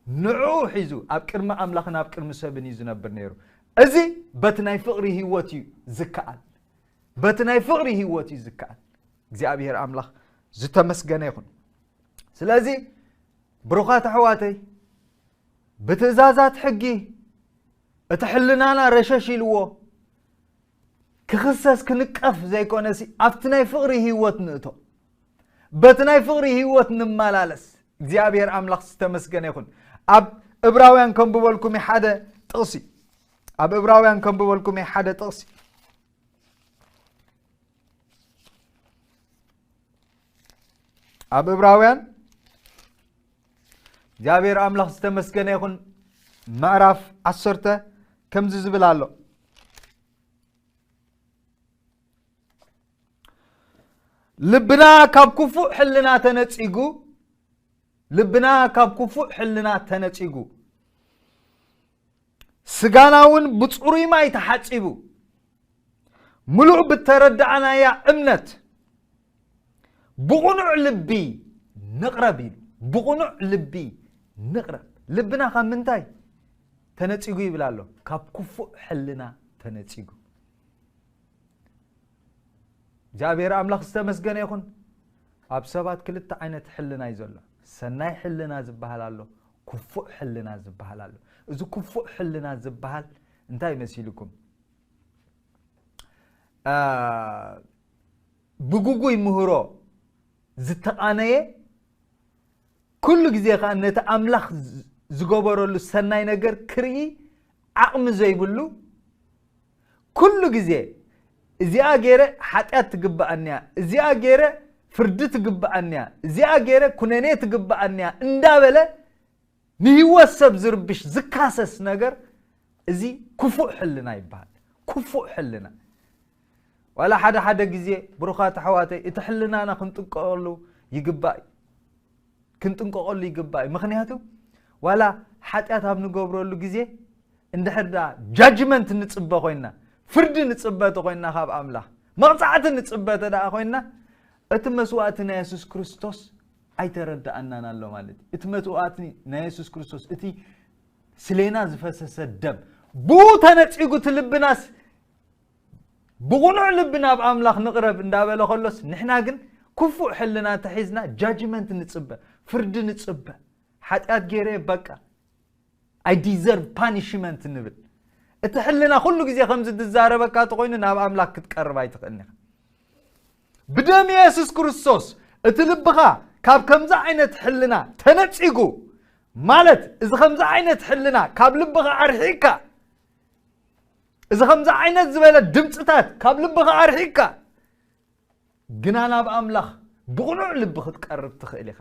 ንዕኡ ሒዙ ኣብ ቅድሚ ኣምላኽን ኣብ ቅድሚ ሰብን እዩ ዝነብር ነይሩ። እዚ በቲ ናይ ፍቕሪ ህይወት እዩ ዝከኣል። በቲ ናይ ፍቕሪ ህይወት እዩ ዝከኣል። እግዚኣብሔር ኣምላኽ ዝተመስገነ ይኹን። ስለዚ ብሩኻት ኣሕዋተይ፣ ብትእዛዛት ሕጊ እቲ ሕልናና ረሸሽ ኢልዎ ክኽሰስ ክንቀፍ ዘይኮነሲ ኣብቲ ናይ ፍቕሪ ህይወት ንእቶ፣ በቲ ናይ ፍቕሪ ህይወት ንመላለስ። እግዚኣብሔር ኣምላኽ ዝተመስገነ ይኹን። ኣብ እብራውያን ከንብበልኩም ሓደ ጥቕሲ፣ ኣብ እብራውያን ከንብበልኩም ሓደ ጥቕሲ፣ ኣብ እብራውያን እግዚኣብሔር ኣምላኽ ዝተመስገነ ይኹን፣ ምዕራፍ ዓሰርተ ከምዚ ዝብል ኣሎ። ልብና ካብ ክፉእ ሕልና ተነጺጉ፣ ልብና ካብ ክፉእ ሕልና ተነጺጉ፣ ስጋና እውን ብጽሩይ ማይ ተሓጺቡ፣ ምሉእ ብተረዳእናያ እምነት ብቕኑዕ ልቢ ንቕረብ ኢሉ። ብቕኑዕ ልቢ ንቕረብ። ልብና ካብ ምንታይ ተነጺጉ ይብል ኣሎ? ካብ ክፉእ ሕልና ተነጺጉ። እግዚኣብሔር ኣምላኽ ዝተመስገነ ይኹን። ኣብ ሰባት ክልተ ዓይነት ሕልና እዩ ዘሎ። ሰናይ ሕልና ዝበሃል ኣሎ፣ ክፉእ ሕልና ዝበሃል ኣሎ። እዚ ክፉእ ሕልና ዝበሃል እንታይ መሲልኩም? አ፣ ብግጉይ ምህሮ ዝተቓነየ፣ ኩሉ ግዜ ኸዓ ነቲ ኣምላኽ ዝ-፣ ዝገበረሉ ሰናይ ነገር ክርኢ ዓቕሚ ዘይብሉ፣ ኩሉ ግዜ እዚኣ ገይረ ሓጢኣት ትግብኣኒ እያ፣ እዚኣ ገይረ ፍርዲ ትግብኣኒ እያ፣ እዚኣ ገይረ ኩነኔ ትግብኣኒ እያ እንዳበለ ንህይወት ሰብ ዝርብሽ ዝካሰስ ነገር፣ እዚ ክፉእ ሕልና ይበሃል። ክፉእ ሕልና። ዋላ ሓደ ሓደ ግዜ፣ ብሩኻት ኣሕዋተይ፣ እቲ ሕልናና ክንጥንቀቐሉ ይግባእ እዩ። ክንጥንቀቐሉ ይግባእ እዩ። ምኽንያቱ፣ ዋላ ሓጢኣት ኣብ ንገብረሉ ግዜ፣ እንድሕር ደኣ ጃጅመንት ንጽበ ኮይንና፣ ፍርዲ ንጽበ ተኾይንና ካብ ኣምላኽ፣ መቕጻዕቲ ንጽበ ተደኣ ኮይንና፣ እቲ መስዋእቲ ናይ የሱስ ክርስቶስ ኣይተረድኣናን ኣሎ ማለት እዩ። እቲ መስዋእቲ ናይ የሱስ ክርስቶስ፣ እቲ ስሌና ዝፈሰሰ ደም፣ ብኡ ተነጺጉ እቲ ልብናስ ብቕኑዕ ልቢ ናብ ኣምላኽ ንቕረብ እንዳበለ ከሎስ፣ ንሕና ግን ክፉእ ሕልና እንተሒዝና ጃጅመንት ንጽበ፣ ፍርዲ ንጽበ። ሓጢኣት ገይረ በቃ፣ I deserve punishment ንብል። እቲ ሕልና ኩሉ ግዜ ከምዚ ዝዛረበካ ተኾይኑ ናብ ኣምላኽ ክትቀርብ ኣይትኽእልን ኢኻ። ብደም የሱስ ክርስቶስ እቲ ልብኻ ካብ ከምዚ ዓይነት ሕልና ተነጺጉ፣ ማለት እዚ ከምዚ ዓይነት ሕልና ካብ ልብኻ ኣርሒቕካ፣ እዚ ከምዚ ዓይነት ዝበለ ድምፅታት ካብ ልብኻ ኣርሒቕካ፣ ግና ናብ ኣምላኽ ብቕኑዕ ልቢ ክትቀርብ ትኽእል ኢኻ።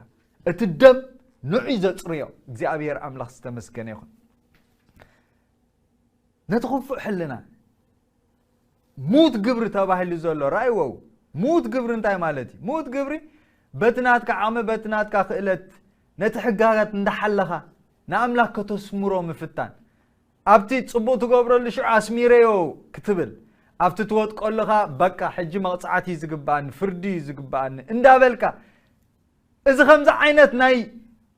እቲ ደም ንዑ ዘጽርዮ። እግዚኣብሔር ኣምላኽ ዝተመስገነ ይኹን። ነቲ ክፉእ ሕልና፣ ሙት ግብሪ ተባሂሉ ዘሎ፣ ራእይዎ። ሙት ግብሪ እንታይ ማለት እዩ? ሙት ግብሪ በቲ ናትካ ዓቕሚ፣ በቲ ናትካ ክእለት፣ ነቲ ሕጋጋት እንዳሓለኻ ንኣምላኽ ከተስምሮ ምፍታን። ኣብቲ ጽቡቕ ትገብረሉ ሽዑ ኣስሚረዮ ክትብል፣ ኣብቲ ትወድቀሉ ኸኣ በቃ ሕጂ መቕጻዕቲ እዩ ዝግብኣኒ፣ ፍርዲ እዩ ዝግብኣኒ እንዳበልካ፣ እዚ ከምዚ ዓይነት ናይ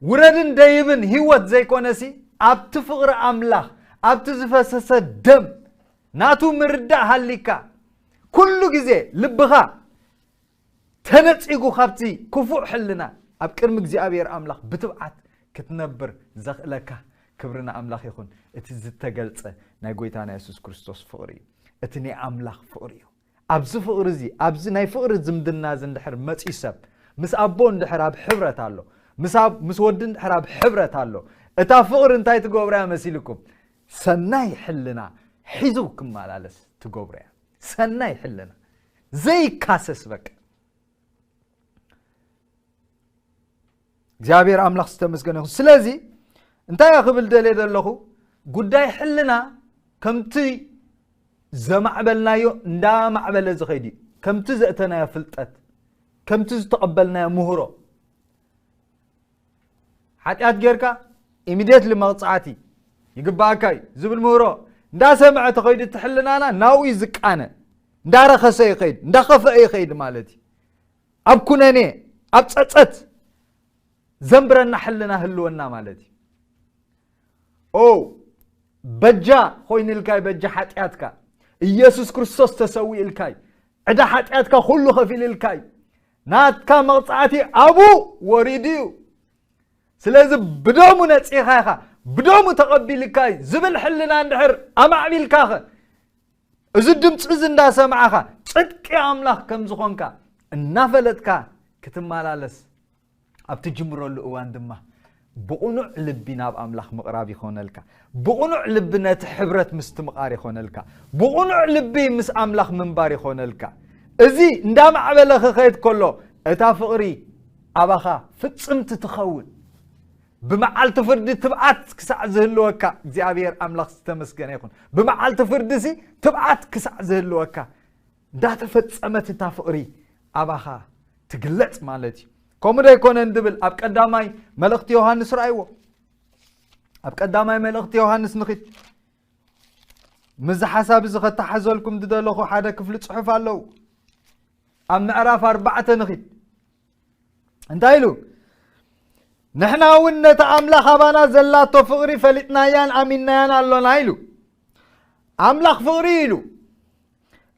ውረድን ደይብን ህይወት ዘይኮነሲ፣ ኣብቲ ፍቕሪ ኣምላኽ፣ ኣብቲ ዝፈሰሰ ደም ናቱ ምርዳእ ሃሊካ፣ ኩሉ ግዜ ልብኻ ተነጺጉ ካብቲ ክፉእ ሕልና ኣብ ቅድሚ እግዚኣብሔር ኣምላኽ ብትብዓት ክትነብር ዘኽእለካ ክብሪ ንኣምላኽ ይኹን። እቲ ዝተገልጸ ናይ ጐይታና የሱስ ክርስቶስ ፍቕሪ እዩ። እቲ ናይ ኣምላኽ ፍቕሪ እዩ። ኣብዚ ፍቕሪ እዚ፣ ኣብዚ ናይ ፍቕሪ ዝምድና እዚ እንድሕር መጺኡ ሰብ፣ ምስ ኣቦ እንድሕር ኣብ ሕብረት ኣሎ፣ ምስ ኣብ-፣ ምስ ወዲ እንድሕር ኣብ ሕብረት ኣሎ፣ እታ ፍቕሪ እንታይ ትገብሮ እያ መሲልኩም? ሰናይ ሕልና ሒዙ ክመላለስ ትገብሮ እያ። ሰናይ ሕልና ዘይካሰስ በቃ። እግዚኣብሔር ኣምላኽ ዝተመስገነ ይኹን። ስለዚ እንታይ እየ ክብል ደልየ ዘለኹ? ጉዳይ ሕልና ከምቲ ዘማዕበልናዮ እንዳማዕበለ ዝኸይድ እዩ። ከምቲ ዘእተናዮ ፍልጠት፣ ከምቲ ዝተቐበልናዮ ምህሮ፣ ሓጢኣት ጌርካ ኢሚድየትሊ መቕጻዕቲ ይግባኣካ እዩ ዝብል ምህሮ እንዳሰምዐ ተኸይዱ፣ እቲ ሕልናና ናብኡ እዩ ዝቃነ። እንዳረኸሰ ይኸይድ፣ እንዳኸፍአ ይኸይድ ማለት እዩ። ኣብ ኩነኔ፣ ኣብ ጸጸት ዘንብረና ሕልና ህልወና ማለት እዩ። ኦ በጃ ኮይንልካይ፣ በጃ ሓጢኣትካ ኢየሱስ ክርስቶስ ተሰዊእልካይ፣ ዕዳ ሓጢኣትካ ኩሉ ከፊልልካይ። ናትካ መቕጻዕቲ ኣብኡ ወሪዱ እዩ። ስለዚ ብደሙ ነጺኻ ኢኻ፣ ብደሙ ተቐቢልካይ ዝብል ሕልና እንድሕር ኣማዕቢልካኸ፣ እዚ ድምፂ እዚ እንዳሰማዕኻ ጽድቂ ኣምላኽ ከም ዝኾንካ እናፈለጥካ ክትመላለስ ኣብ ትጅምረሉ እዋን ድማ ብቕኑዕ ልቢ ናብ ኣምላኽ ምቕራብ ይኾነልካ። ብቕኑዕ ልቢ ነቲ ሕብረት ምስትምቓር ይኾነልካ። ብቕኑዕ ልቢ ምስ ኣምላኽ ምንባር ይኾነልካ። እዚ እንዳማዕበለ ክኸይድ ከሎ እታ ፍቕሪ ኣባኻ ፍጽምቲ ትኸውን። ብመዓልቲ ፍርዲ ትብዓት ክሳዕ ዝህልወካ እግዚኣብሔር ኣምላኽ ዝተመስገነ ይኹን። ብመዓልቲ ፍርዲ ሲ ትብዓት ክሳዕ ዝህልወካ እንዳተፈጸመት እታ ፍቕሪ ኣባኻ ትግለጽ ማለት እዩ። ከምኡ ዶ ኣይኮነን ድብል ኣብ ቀዳማይ መልእኽቲ ዮሃንስ ረኣይዎ። ኣብ ቀዳማይ መልእኽቲ ዮሃንስ ንኺድ። ምስዚ ሓሳብ እዚ ከተሓዘልኩም ዝደለኹ ሓደ ክፍሊ ጽሑፍ ኣለዉ። ኣብ ምዕራፍ ኣርባዕተ ንኺድ። እንታይ ኢሉ? ንሕና እውን ነቲ ኣምላኽ ኣባና ዘላቶ ፍቕሪ ፈሊጥናያን ኣሚንናያን ኣሎና ኢሉ። ኣምላኽ ፍቕሪ ኢሉ።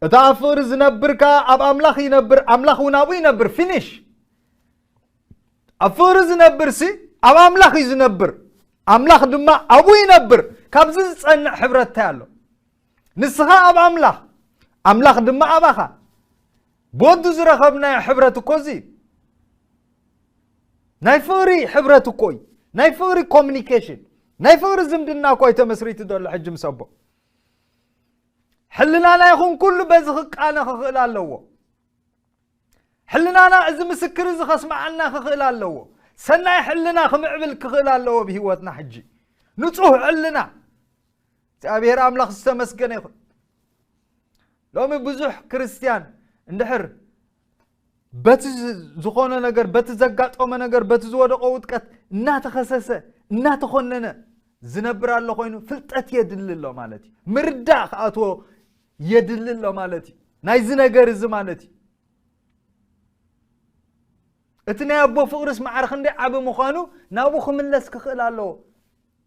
እቲ ኣብ ፍቕሪ ዝነብር ከኣ ኣብ ኣምላኽ ይነብር፣ ኣምላኽ እውን ኣብኡ ይነብር። ፊኒሽ። ኣብ ፍቕሪ ዝነብር ሲ ኣብ ኣምላኽ እዩ ዝነብር፣ ኣምላኽ ድማ ኣብኡ ይነብር። ካብዚ ዝጸንዕ ሕብረት እንታይ ኣሎ? ንስኻ ኣብ ኣምላኽ፣ ኣምላኽ ድማ ኣባኻ። ብወዱ ዝረኸብናዮ ሕብረት እኮ እዚ እዩ። ናይ ፍቕሪ ሕብረት እኮ እዩ። ናይ ፍቕሪ ኮሚኒኬሽን፣ ናይ ፍቕሪ ዝምድና እኮ እዩ ተመስሪቱ ዘሎ ሕጂ ምስ ኣቦ። ሕልናና ይኹን ኩሉ በዚ ክቃነ ክኽእል ኣለዎ። ሕልናና እዚ ምስክር እዚ ከስምዓና ክኽእል ኣለዎ። ሰናይ ሕልና ክምዕብል ክኽእል ኣለዎ ብህይወትና። ሕጂ ንጹህ ሕልና። እግዚኣብሔር ኣምላኽ ዝተመስገነ ይኹን። ሎሚ ብዙሕ ክርስትያን እንድሕር በቲ ዝ-፣ ዝኾነ ነገር፣ በቲ ዘጋጠመ ነገር፣ በቲ ዝወደቆ ውድቀት እናተኸሰሰ፣ እናተኾነነ ዝነብር ኣሎ ኮይኑ፣ ፍልጠት የድሊ ኣሎ ማለት እዩ። ምርዳእ ክኣትዎ የድሊ ኣሎ ማለት እዩ። ናይዚ ነገር እዚ ማለት እዩ። እቲ ናይ ኣቦ ፍቕርስ ማዕረ ክንደይ ዓቢ ምዃኑ ናብኡ ክምለስ ክኽእል ኣለዎ።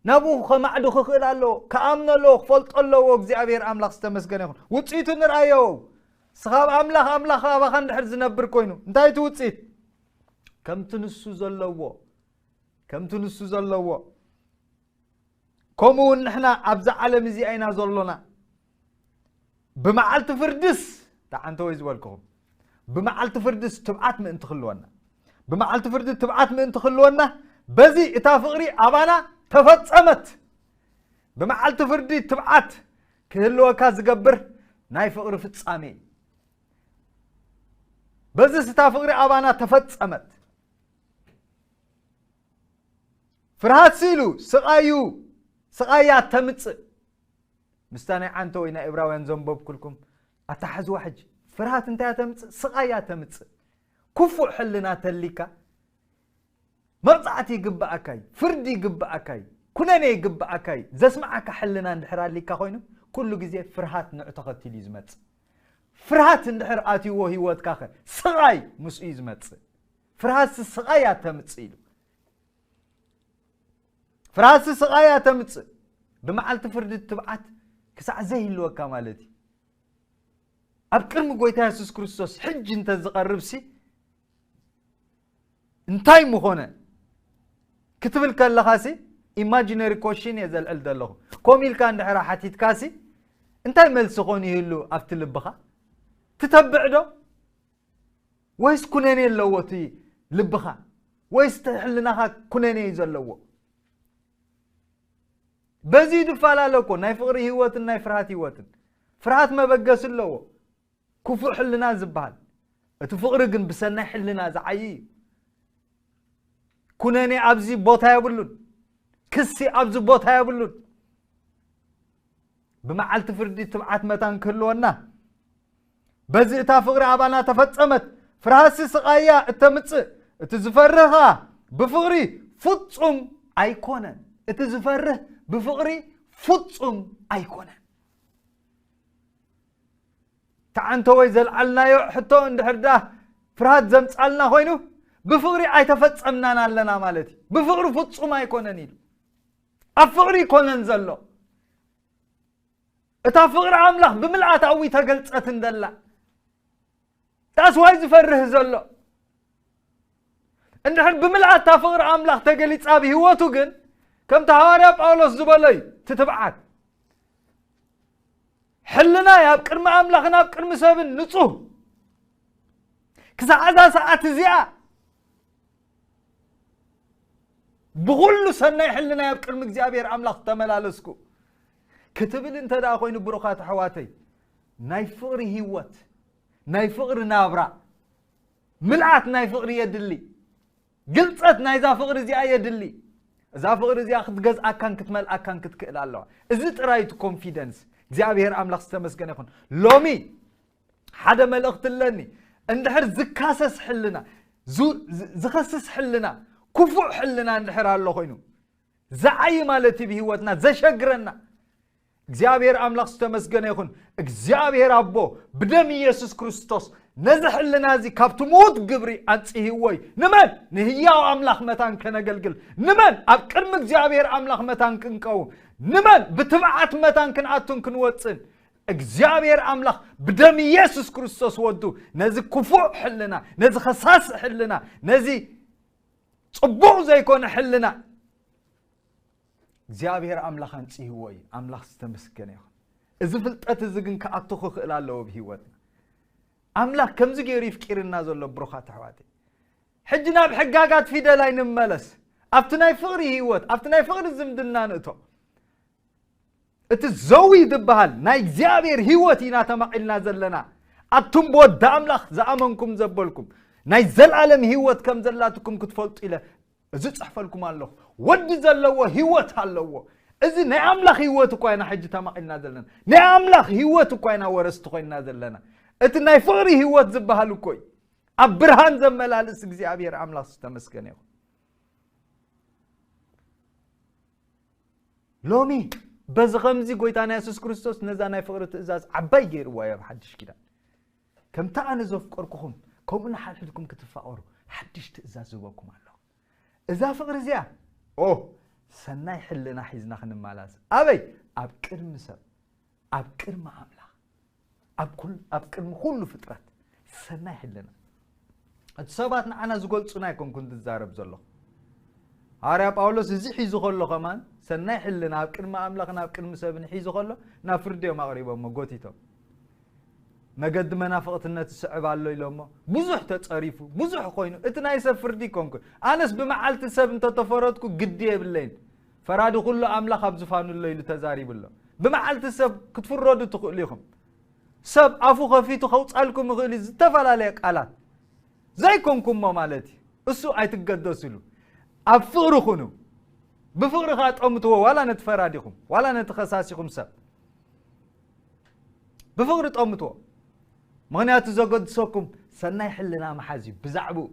ናብኡ ከማዕዱ ክኽእል ኣለዎ። ክኣምኖ ኣለዎ፣ ክፈልጦ ኣለዎ። እግዚኣብሔር ኣምላኽ ዝተመስገነ ይኹን። ውጽኢቱ ንርኣዮ። ስኻ ኣብ ኣምላኽ፣ ኣምላኽ ኣባኻ እንድሕር ዝነብር ኮይኑ፣ እንታይ እቲ ውጽኢት? ከምቲ ንሱ ዘለዎ፣ ከምቲ ንሱ ዘለዎ። ከምኡ እውን ንሕና ኣብዛ ዓለም እዚኣ ኢና ዘሎና። ብመዓልቲ ፍርድስ፣ ተዓንተ ወይ ዝበልክኹም፣ ብመዓልቲ ፍርድስ ትብዓት ምእንቲ ክህልወና፣ ብመዓልቲ ፍርዲ ትብዓት ምእንቲ ክህልወና፣ በዚ እታ ፍቕሪ ኣባና ተፈጸመት። ብመዓልቲ ፍርዲ ትብዓት ክህልወካ ዝገብር ናይ ፍቕሪ ፍጻሜ እዩ። በዚስ እታ ፍቕሪ ኣባና ተፈጸመት። ፍርሃት ስኢሉ ስቓዩ፣ ስቓያ ተምጽእ። ምስታ ናይ ዓንተ ወይ ናይ ዕብራውያን ዘንበብኩልኩም ኣተሓዝዋ ሕጂ። ፍርሃት እንታይ እያ ተምጽእ? ስቓይ እያ ተምጽእ። ክፉእ ሕልና ተሊካ፣ መቕጻዕቲ ይግብኣካ እዩ፣ ፍርዲ ይግብኣካ እዩ፣ ኩነኔ ይግብኣካ እዩ። ዘስምዓካ ሕልና እንድሕር ኣሊካ ኮይኑ፣ ኩሉ ግዜ ፍርሃት ንዑ ተኸቲሉ እዩ ዝመጽእ። ፍርሃት እንድሕር ኣትይዎ ህይወትካ ኸ፣ ስቓይ ምስኡ እዩ ዝመጽእ። ፍርሃትሲ ስቓይ እያ ተምጽእ ኢሉ። ፍርሃትሲ ስቓይ እያ ተምጽእ። ብመዓልቲ ፍርዲ ትብዓት ክሳዕ ዘይህልወካ ማለት እዩ። ኣብ ቅድሚ ጎይታ የሱስ ክርስቶስ ሕጂ እንተ ዝቐርብሲ እንታይ ምኾነ ክትብል ከለኻሲ፣ ኢማጂነሪ ኮሽን እየ ዘልዕል ዘለኹ። ኮም ኢልካ እንድሕር ሓቲትካሲ፣ እንታይ መልሲ ኾን ይህሉ ኣብቲ ልብኻ? ትተብዕ ዶ? ወይስ ኩነኔ ኣለዎ እቲ ልብኻ? ወይስ እቲ ሕልናኻ ኩነኔ እዩ ዘለዎ? በዚ ይፈላለ እኮ ናይ ፍቕሪ ህይወትን ናይ ፍርሃት ህይወትን። ፍርሃት መበገሲ ኣለዎ። ክፉእ ሕልና ዝበሃል። እቲ ፍቕሪ ግን ብሰናይ ሕልና ዝዓዪ እዩ። ኩነኔ ኣብዚ ቦታ የብሉን። ክሲ ኣብዚ ቦታ የብሉን። ብመዓልቲ ፍርዲ ትብዓት መታን ክህልወና። በዚ እታ ፍቕሪ ኣባና ተፈጸመት። ፍርሃትሲ ስቓይ እያ እተምጽእ። እቲ ዝፈርህ ኸኣ ብፍቕሪ ፍጹም ኣይኮነን። እቲ ዝፈርህ ብፍቕሪ ፍጹም ኣይኮነን። ተዓንተ ወይ ዘልዓልናዮ ሕቶ እንድሕር ደኣ ፍርሃት ዘምጻልና ኮይኑ፣ ብፍቕሪ ኣይተፈጸምናን ኣለና ማለት እዩ። ብፍቕሪ ፍጹም ኣይኮነን ኢሉ። ኣብ ፍቕሪ ይኮነን ዘሎ። እታ ፍቕሪ ኣምላኽ ብምልኣት ኣብኡ ተገልጸት እንደላ። ዳስ ዋይ ዝፈርህ ዘሎ? እንድሕር ብምልኣት እታ ፍቕሪ ኣምላኽ ተገሊጻ ኣብ ህይወቱ ግን፣ ከምቲ ሃዋርያ ጳውሎስ ዝበሎ እዩ፣ ትትብዓት። ሕልናይ ኣብ ቅድሚ ኣምላኽን ኣብ ቅድሚ ሰብን ንጹህ። ክሳዕ እዛ ሰዓት እዚኣ ብኹሉ ሰናይ ሕልናይ ኣብ ቅድሚ እግዚኣብሔር ኣምላኽ ተመላለስኩ ክትብል እንተ ደኣ ኮይኑ፣ ብሩኻት ኣሕዋተይ፣ ናይ ፍቕሪ ህይወት፣ ናይ ፍቕሪ ናብራ፣ ምልኣት ናይ ፍቕሪ የድሊ። ግልጸት ናይዛ ፍቕሪ እዚኣ የድሊ። እዛ ፍቕሪ እዚኣ ክትገዝኣካን ክትመልኣካን ክትክእል ኣለዋ። እዚ ጥራይ እቲ ኮንፊደንስ። እግዚኣብሔር ኣምላኽ ዝተመስገነ ይኹን። ሎሚ ሓደ መልእኽቲ ኣለኒ። እንድሕር ዝካሰስ ሕልና፣ ዙ-፣ ዝ-፣ ዝኸስስ ሕልና፣ ክፉእ ሕልና እንድሕር ኣሎ ኮይኑ፣ ዝዓይ ማለት እዩ ብህይወትና፣ ዘሸግረና። እግዚኣብሔር ኣምላኽ ዝተመስገነ ይኹን። እግዚኣብሔር ኣቦ ብደም ኢየሱስ ክርስቶስ ነዚ ሕልና እዚ ካብቲ ምዉት ግብሪ ኣንጽህዎ እዩ። ንመን? ንህያው ኣምላኽ መታን ከነገልግል። ንመን? ኣብ ቅድሚ እግዚኣብሔር ኣምላኽ መታን ክንቀውም። ንመን? ብትብዓት መታን ክንኣቱን ክንወጽን። እግዚኣብሔር ኣምላኽ ብደም ኢየሱስ ክርስቶስ ወዱ ነዚ ክፉእ ሕልና፣ ነዚ ኸሳሲ ሕልና፣ ነዚ ጽቡቕ ዘይኮነ ሕልና እግዚኣብሔር ኣምላኽ ኣንጽህዎ እዩ። ኣምላኽ ዝተመስገነ ይኹን። እዚ ፍልጠት እዚ ግን ክኣቱ ክኽእል ኣለዎ ብህይወትና። ኣምላኽ ከምዚ ገይሩ ይፍቂርና ዘሎ ብሩኻት ኣሕዋተይ። ሕጂ ናብ ሕጋጋት ፊደል ኣይንመለስ። ኣብቲ ናይ ፍቕሪ ህይወት፣ ኣብቲ ናይ ፍቕሪ ዝምድና ንእቶ። እቲ ዘዊ ዝበሃል ናይ እግዚኣብሔር ህይወት ኢና ተማቒልና ዘለና። ኣቱም ብወዲ ኣምላኽ ዝኣመንኩም ዘበልኩም፣ ናይ ዘላለም ህይወት ከም ዘላትኩም ክትፈልጡ ኢለ እዚ ጽሕፈልኩም ኣለኹ። ወዲ ዘለዎ ህይወት ኣለዎ። እዚ ናይ ኣምላኽ ህይወት እኳ ኢና ሕጂ ተማቒልና ዘለና። ናይ ኣምላኽ ህይወት እኳ ኢና ወረስቲ ኮይንና ዘለና። እቲ ናይ ፍቕሪ ህይወት ዝበሃል እኮ እዩ። ኣብ ብርሃን ዘመላልስ እግዚኣብሔር ኣምላኽ ዝተመስገነ ይኹን። ሎሚ በዚ ኸምዚ ጎይታና የሱስ ክርስቶስ ነዛ ናይ ፍቕሪ ትእዛዝ ዓባይ ገይርዋ እዩ ኣብ ሓድሽ ኪዳን። ከምቲ ኣነ ዘፍቀርኩኹም፣ ከምኡ ንሓድሕድኩም ክትፋቐሩ ሓድሽ ትእዛዝ ዝህበኩም ኣለኹ። እዛ ፍቕሪ እዚኣ፣ ኦ፣ ሰናይ ሕልና ሒዝና ክንመላለስ። ኣበይ? ኣብ ቅድሚ ሰብ፣ ኣብ ቅድሚ ኣምላኽ፣ ኣብ ኩል-፣ ኣብ ቅድሚ ኩሉ ፍጥረት ሰናይ ሕልና። እቲ ሰባት ንዓና ዝገልጹና ኣይኮንኩን ዝዛረብ ዘለኹ። ሃዋርያ ጳውሎስ እዚ ሒዙ ከሎ ከማን፣ ሰናይ ሕልና ኣብ ቅድሚ ኣምላኽን ኣብ ቅድሚ ሰብን ሒዙ ከሎ፣ ናብ ፍርዲ እዮም ኣቕሪቦሞ፣ ጎቲቶም። መገዲ መናፍቕትነት ይስዕብ ኣሎ ኢሎሞ። ብዙሕ ተጸሪፉ፣ ብዙሕ ኮይኑ፣ እቲ ናይ ሰብ ፍርዲ ኣይኮንኩን። ኣነስ ብመዓልቲ ሰብ እንተተፈረድኩ ግዲ የብለይን። ፈራዲ ኩሉ ኣምላኽ ኣብ ዝፋኑ ኣሎ ኢሉ ተዛሪቡ ኣሎ። ብመዓልቲ ሰብ ክትፍረዱ ትኽእሉ ኢኹም። ሰብ ኣፉ ከፊቱ ከውጻልኩም ይኽእል እዩ፣ ዝተፈላለየ ቃላት። ዘይኮንኩሞ ማለት እዩ። እሱ ኣይትገደስሉ። ኣብ ፍቕሪ ኩኑ። ብፍቕሪ ከኣ ጠምትዎ፣ ዋላ ነቲ ፈራዲኹም፣ ዋላ ነቲ ከሳሲኹም ሰብ። ብፍቕሪ ጠምትዎ። ምኽንያቱ ዘገድሰኩም ሰናይ ሕልና ምሓዝ እዩ። ብዛዕባኡ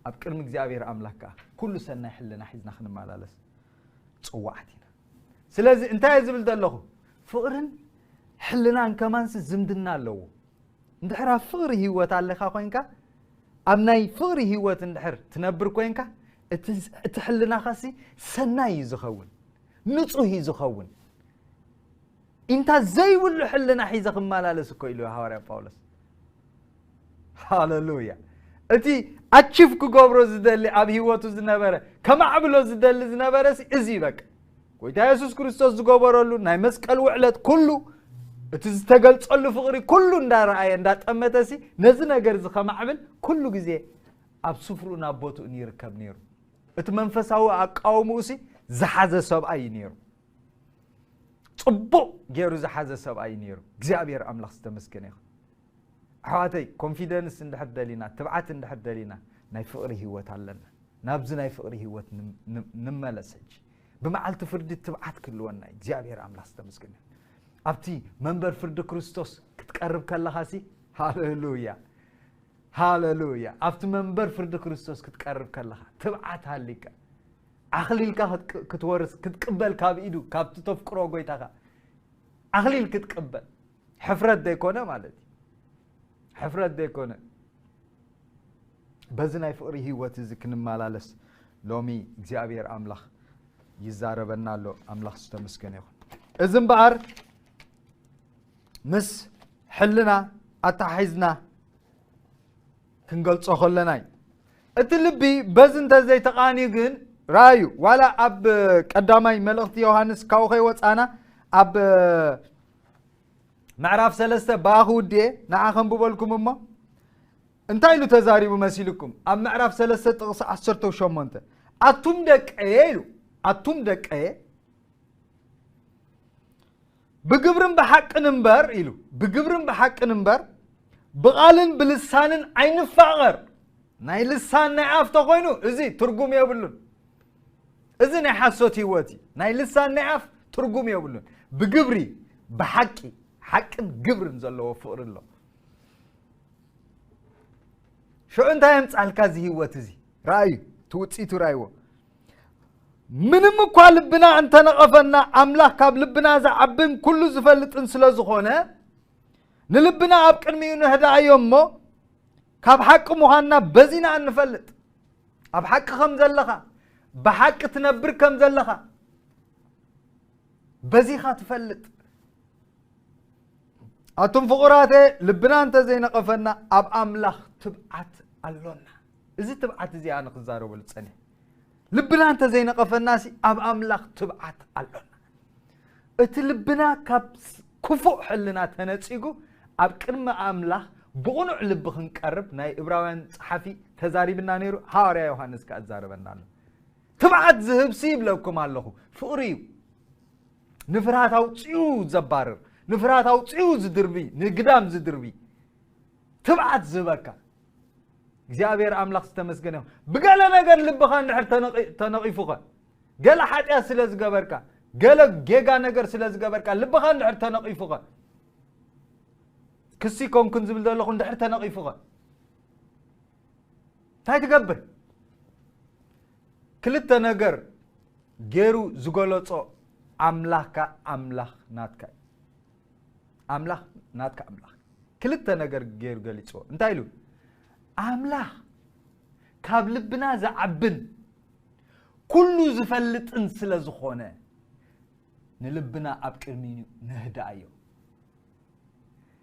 ኣብ ቅድሚ እግዚኣብሔር ኣምላኽ ከኣ ኩሉ ሰናይ ሕልና ሒዝና ክንመላለስ ጽዋዓት ኢና። ስለዚ እንታይ እየ ዝብል ዘለኹ? ፍቕርን ሕልናን ከማንሲ ዝምድና ኣለዎ። እንድሕር ኣብ ፍቕሪ ህይወት ኣለኻ ኮይንካ፣ ኣብ ናይ ፍቕሪ ህይወት እንድሕር ትነብር ኮይንካ፣ እቲ፣ እቲ ሕልናኻሲ ሰናይ እዩ ዝኸውን፣ ንጹህ እዩ ዝኸውን። ኢንታ ዘይብሉ ሕልና ሒዘ ክመላለስ እኮ ኢሉ ሃዋርያ ጳውሎስ። ሃሌሉያ። እቲ ኣቺቭ ክገብሮ ዝደሊ ኣብ ህይወቱ ዝነበረ፣ ከማዕብሎ ዝደሊ ዝነበረ ሲ እዚ እዩ በቃ። ጎይታ የሱስ ክርስቶስ ዝገበረሉ ናይ መስቀል ውዕለት ኩሉ፣ እቲ ዝተገልጸሉ ፍቕሪ ኩሉ እንዳረኣየ እንዳጠመተ ሲ ነዚ ነገር እዚ ከማዕብል ኩሉ ግዜ ኣብ ስፍርኡ ናብ ቦትኡ ይርከብ ነይሩ። እቲ መንፈሳዊ ኣቃውምኡ ሲ ዝሓዘ ሰብኣይ እዩ ነይሩ። ጽቡቕ ገይሩ ዝሓዘ ሰብኣይ እዩ ነይሩ። እግዚኣብሔር ኣምላኽ ዝተመስገነ ይኹን። ኣሕዋተይ፣ ኮንፊደንስ እንድሕር ደሊና፣ ትብዓት እንድሕር ደሊና፣ ናይ ፍቕሪ ህይወት ኣለና። ናብዚ ናይ ፍቕሪ ህይወት ንም-፣ ንም-፣ ንመለስ ሕጂ። ብመዓልቲ ፍርዲ ትብዓት ክህልወና እዩ። እግዚኣብሔር ኣምላኽ ዝተመስገነ ይኹን። ኣብቲ መንበር ፍርዲ ክርስቶስ ክትቀርብ ከለኻሲ፣ ሃሌሉያ፣ ሃሌሉያ። ኣብቲ መንበር ፍርዲ ክርስቶስ ክትቀርብ ከለኻ፣ ትብዓት ሃሊካ፣ ኣኽሊልካ ክትቅ-፣ ክትወርስ፣ ክትቅበል ካብ ኢዱ፣ ካብቲ ተፍቅሮ ጎይታኻ፣ ኣኽሊል ክትቅበል። ሕፍረት ዘይኮነ ማለት እዩ። ሕፍረት ዘይኮነ። በዚ ናይ ፍቕሪ ህይወት እዚ ክንመላለስ ሎሚ እግዚኣብሔር ኣምላኽ ይዛረበና ኣሎ። ኣምላኽ ዝተመስገነ ይኹን። እዚ እምበኣር ምስ ሕልና ኣተሓሒዝና ክንገልጾ ከለና እዩ። እቲ ልቢ በዚ እንተዘይተቓንዩ ግን፣ ራእዩ ዋላ ኣብ ቀዳማይ መልእኽቲ ዮሃንስ ካብኡ ከይወጻና፣ ኣብ ምዕራፍ ሰለስተ ብኣ ክውድኤ ንዓ ከንብበልኩም እሞ፣ እንታይ ኢሉ ተዛሪቡ መሲልኩም? ኣብ ምዕራፍ ሰለስተ ጥቕሲ ዓሰርተ ሸሞንተ፣ ኣቱም ደቀየ ኢሉ፣ ኣቱም ደቀየ፣ ብግብርን ብሓቅን እምበር ኢሉ፣ ብግብርን ብሓቅን እምበር፣ ብቓልን ብልሳንን ኣይንፋቐር። ናይ ልሳን ናይ ኣፍ ተኾይኑ፣ እዚ ትርጉም የብሉን። እዚ ናይ ሓሶት ህይወት እዩ። ናይ ልሳን ናይ ኣፍ ትርጉም የብሉን። ብግብሪ፣ ብሓቂ፣ ሓቅን ግብርን ዘለዎ ፍቕሪ ኣሎ። ሽዑ እንታይ የምጻልካ እዚ ህይወት እዚ? ራእዩ፣ እቲ ውጽኢቱ ራእይዎ። ምንም እኳ ልብና እንተነቐፈና፣ ኣምላኽ ካብ ልብና ዝዓብን ኩሉ ዝፈልጥን ስለ ዝኾነ፣ ንልብና ኣብ ቅድሚኡ ነህድኣዮ እሞ፣ ካብ ሓቂ ምዃንና በዚና እንፈልጥ። ኣብ ሓቂ ከም ዘለኻ፣ ብሓቂ ትነብር ከም ዘለኻ፣ በዚኻ ትፈልጥ። ኣቱም ፍቑራተ፣ ልብና እንተዘይነቐፈና፣ ኣብ ኣምላኽ ትብዓት ኣሎና። እዚ ትብዓት እዚ ኣነ ክዛረበሉ ጸኒሐ። ልብና እንተዘይነቐፈናሲ፣ ኣብ ኣምላኽ ትብዓት ኣሎና። እቲ ልብና ካብ ስ-፣ ክፉእ ሕልና ተነጺጉ፣ ኣብ ቅድሚ ኣምላኽ ብቕኑዕ ልቢ ክንቀርብ ናይ ዕብራውያን ጸሓፊ ተዛሪብና ነይሩ፣ ሃዋርያ ዮሃንስ ከኣ ዝዛረበና ኣሎ። ትብዓት ዝህብሲ ይብለኩም ኣለኹ፣ ፍቕሪ እዩ። ንፍርሃት ኣውጺኡ ዘባርር፣ ንፍርሃት ኣውጺኡ ዝድርቢ፣ ንግዳም ዝድርቢ፣ ትብዓት ዝህበካ። እግዚኣብሔር ኣምላኽ ዝተመስገነ ይኹን። ብገለ ነገር ልብኻ እንድሕር ተነቒ-፣ ተነቒፉኸ፣ ገለ ሓጢኣት ስለ ዝገበርካ፣ ገለ ጌጋ ነገር ስለ ዝገበርካ፣ ልብኻ እንድሕር ተነቒፉኸ፣ ክሲ ኮንኩን ዝብል ዘለኹ እንድሕር ተነቒፉኸ፣ እንታይ ትገብር? ክልተ ነገር ገይሩ ዝገለጾ ኣምላኽካ ኣምላኽ ናትካ እዩ። ኣምላኽ ናትካ ኣምላኽ። ክልተ ነገር ገይሩ ገሊጽዎ። እንታይ ኢሉ? ኣምላኽ ካብ ልብና ዝዓብን ኩሉ ዝፈልጥን ስለ ዝኾነ፣ ንልብና ኣብ ቅድሚኡ ነህድኣዮ።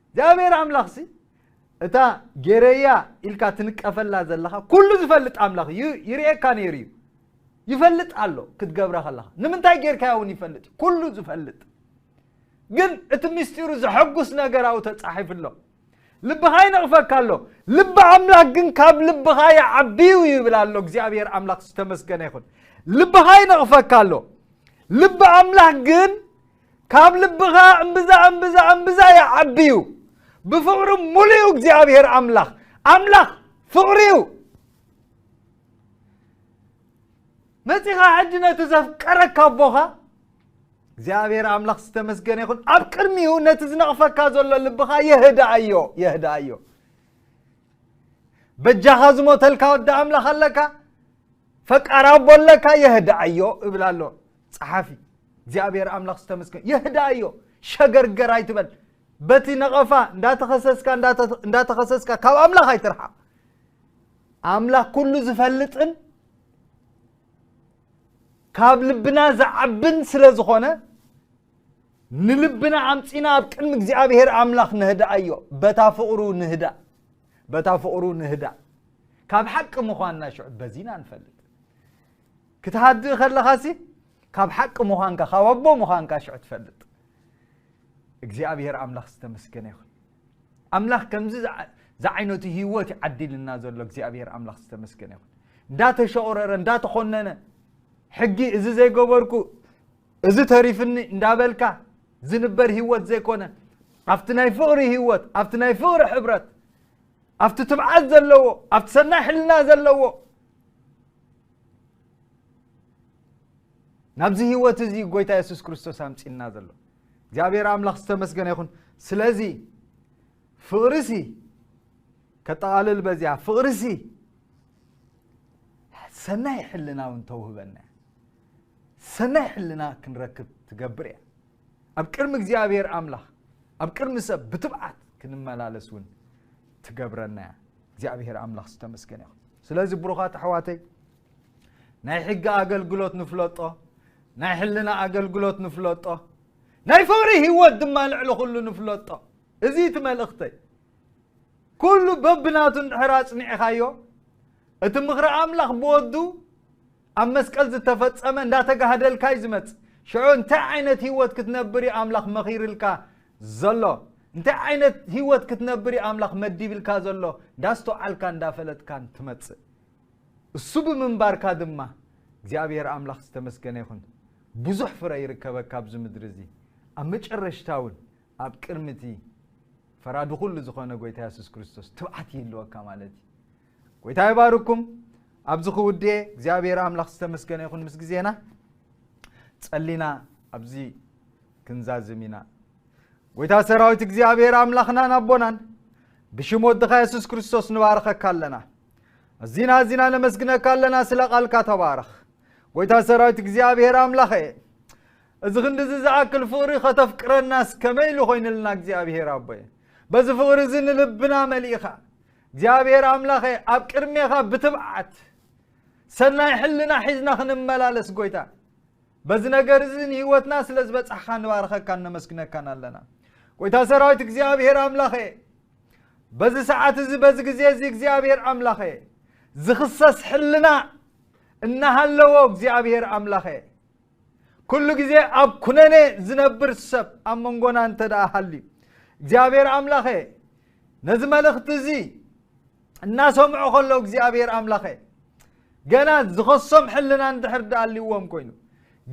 እግዚኣብሔር ኣምላኽሲ፣ እታ ጌረያ ኢልካ ትንቀፈላ ዘለኻ፣ ኩሉ ዝፈልጥ ኣምላኽ እዩ፣ ይርእየካ ነይሩ እዩ። ይፈልጥ ኣሎ ክትገብራ ከለኻ። ንምንታይ ጌርካዮ እውን ይፈልጥ እዩ። ኩሉ ዝፈልጥ። ግን እቲ ምስጢሩ ዘሐጉስ ነገር ኣብኡ ተጻሒፉ ኣሎ። ልብኻ ይነቕፈካ ኣሎ። ልቢ ኣምላኽ ግን ካብ ልብኻ ይዓቢ እዩ ይብል ኣሎ። እግዚኣብሔር ኣምላኽ ዝተመስገነ ይኹን። ልብኻ ይነቕፈካ ኣሎ። ልቢ ኣምላኽ ግን ካብ ልብኻ እምብዛ፣ እምብዛ፣ እምብዛ ይዓቢ እዩ። ብፍቕሪ ሙሉእ እዩ እግዚኣብሔር ኣምላኽ። ኣምላኽ ፍቕሪ እዩ። መጺኻ ሕጂ ነቲ ዘፍቀረካ ኣቦኻ፣ እግዚኣብሔር ኣምላኽ ዝተመስገነ ይኹን፣ ኣብ ቅድሚኡ ነቲ ዝነቕፈካ ዘሎ ልብኻ የህድኣዮ፣ የህድኣዮ። በጃኻ ዝሞተልካ ወዲ ኣምላኽ ኣለካ፣ ፈቃር ኣቦ ኣለካ፣ የህድኣዮ እብል ኣሎ ጸሓፊ። እግዚኣብሔር ኣምላኽ ዝተመስገነ። የህድኣዮ፣ ሸገርገር ኣይትበል። በቲ ነቐፋ እንዳተኸሰስካ፣ እንዳተ-፣ እንዳተኸሰስካ ካብ ኣምላኽ ኣይትርሓቕ። ኣምላኽ ኩሉ ዝፈልጥን ካብ ልብና ዝዓብን ስለ ዝኾነ፣ ንልብና ኣምጺና ኣብ ቅድሚ እግዚኣብሔር ኣምላኽ ነህድኣዮ። በታ ፍቕሩ ንህዳእ፣ በታ ፍቕሩ ንህዳእ። ካብ ሓቂ ምዃንና ሽዑ በዚና ንፈልጥ። ክትሃድእ ከለኻሲ፣ ካብ ሓቂ ምዃንካ፣ ካብ ኣቦ ምዃንካ ሽዑ ትፈልጥ። እግዚኣብሔር ኣምላኽ ዝተመስገነ ይኹን። ኣምላኽ ከምዚ ዝዓ-፣ ዝዓይነቱ ህይወት እዩ ዓዲልና ዘሎ። እግዚኣብሔር ኣምላኽ ዝተመስገነ ይኹን። እንዳተሸቑረረ፣ እንዳተኾነነ፣ ሕጊ እዚ ዘይገበርኩ፣ እዚ ተሪፍኒ እንዳበልካ ዝንበር ህይወት ዘይኮነ፣ ኣብቲ ናይ ፍቕሪ ህይወት፣ ኣብቲ ናይ ፍቕሪ ሕብረት፣ ኣብቲ ትብዓት ዘለዎ፣ ኣብቲ ሰናይ ሕልና ዘለዎ፣ ናብዚ ህይወት እዚ ጎይታ የሱስ ክርስቶስ ኣምጺእና ዘሎ። እግዚኣብሔር ኣምላኽ ዝተመስገነ ይኹን። ስለዚ ፍቕርሲ ከጠቓልል በዚኣ፣ ፍቕርሲ ሰናይ ሕልና እውን ተውህበና እያ። ሰናይ ሕልና ክንረክብ ትገብር እያ። ኣብ ቅድሚ እግዚኣብሔር ኣምላኽ፣ ኣብ ቅድሚ ሰብ ብትብዓት ክንመላለስ እውን ትገብረና እያ። እግዚኣብሔር ኣምላኽ ዝተመስገነ ይኹን። ስለዚ ብሩኻት ኣሕዋተይ፣ ናይ ሕጊ ኣገልግሎት ንፍለጦ፣ ናይ ሕልና ኣገልግሎት ንፍለጦ፣ ናይ ፍቕሪ ህይወት ድማ ልዕሊ ኩሉ ንፍለጦ። እዚ እቲ መልእኽተይ። ኩሉ በብናቱ እንድሕር ኣጽኒዕኻዮ፣ እቲ ምኽሪ ኣምላኽ ብወዱ ኣብ መስቀል ዝተፈጸመ እንዳተጋህደልካ እዩ ዝመጽእ። ሽዑ እንታይ ዓይነት ህይወት ክትነብር እዩ ኣምላኽ መኺርልካ ዘሎ? እንታይ ዓይነት ህይወት ክትነብር እዩ ኣምላኽ መዲብልካ ዘሎ? እንዳስተውዓልካ እንዳፈለጥካን ትመጽእ። እሱ ብምንባርካ ድማ እግዚኣብሔር ኣምላኽ ዝተመስገነ ይኹን። ብዙሕ ፍረ ይርከበካ ኣብዚ ምድሪ እዚ። ኣብ መጨረሽታ እውን ኣብ ቅድሚ እቲ ፈራዲ ኩሉ ዝኾነ ጎይታ የሱስ ክርስቶስ ትብዓት ይህልወካ ማለት እዩ። ጎይታ ይባርኩም። ኣብዚ ክውድየ እግዚኣብሔር ኣምላኽ ዝተመስገነ ይኹን። ምስ ግዜና ጸሊና ኣብዚ ክንዛዝም ኢና። ጎይታ ሰራዊት እግዚኣብሔር ኣምላኽናን ኣቦናን ብሽም ወድኻ የሱስ ክርስቶስ ንባርኸካ ኣለና። ኣዚና ኣዚና ነመስግነካ ኣለና ስለ ቃልካ ተባረኽ። ጎይታ ሰራዊት እግዚኣብሔር ኣምላኸ እዚ ክንድዚ ዝኣክል ፍቕሪ ከተፍቅረናስ ከመይ ኢሉ ኮይንልና እግዚኣብሔር ኣቦየ። በዚ ፍቕሪ እዚ ንልብና መሊእኻ እግዚኣብሔር ኣምላኸ ኣብ ቅድሜኻ ብትብዓት ሰናይ ሕልና ሒዝና ክንመላለስ ጎይታ በዚ ነገር እዚ ንህይወትና ስለ ዝበጻሕካ ንባርኸካን ነመስግነካን ኣለና። ጎይታ ሰራዊት እግዚኣብሔር ኣምላኸ በዚ ሰዓት እዚ በዚ ግዜ እዚ እግዚኣብሔር ኣምላኸ ዝኽሰስ ሕልና እናሃለዎ እግዚኣብሔር ኣምላኸ ኩሉ ግዜ ኣብ ኩነኔ ዝነብር ሰብ ኣብ መንጎና እንተ ደኣ ሃልዩ እግዚኣብሔር ኣምላኸ ነዚ መልእኽቲ እዚ እናሰምዑ ከለዉ እግዚኣብሔር ኣምላኸ ገና ዝኸሶም ሕልና እንድሕር ደኣልዎም ኮይኑ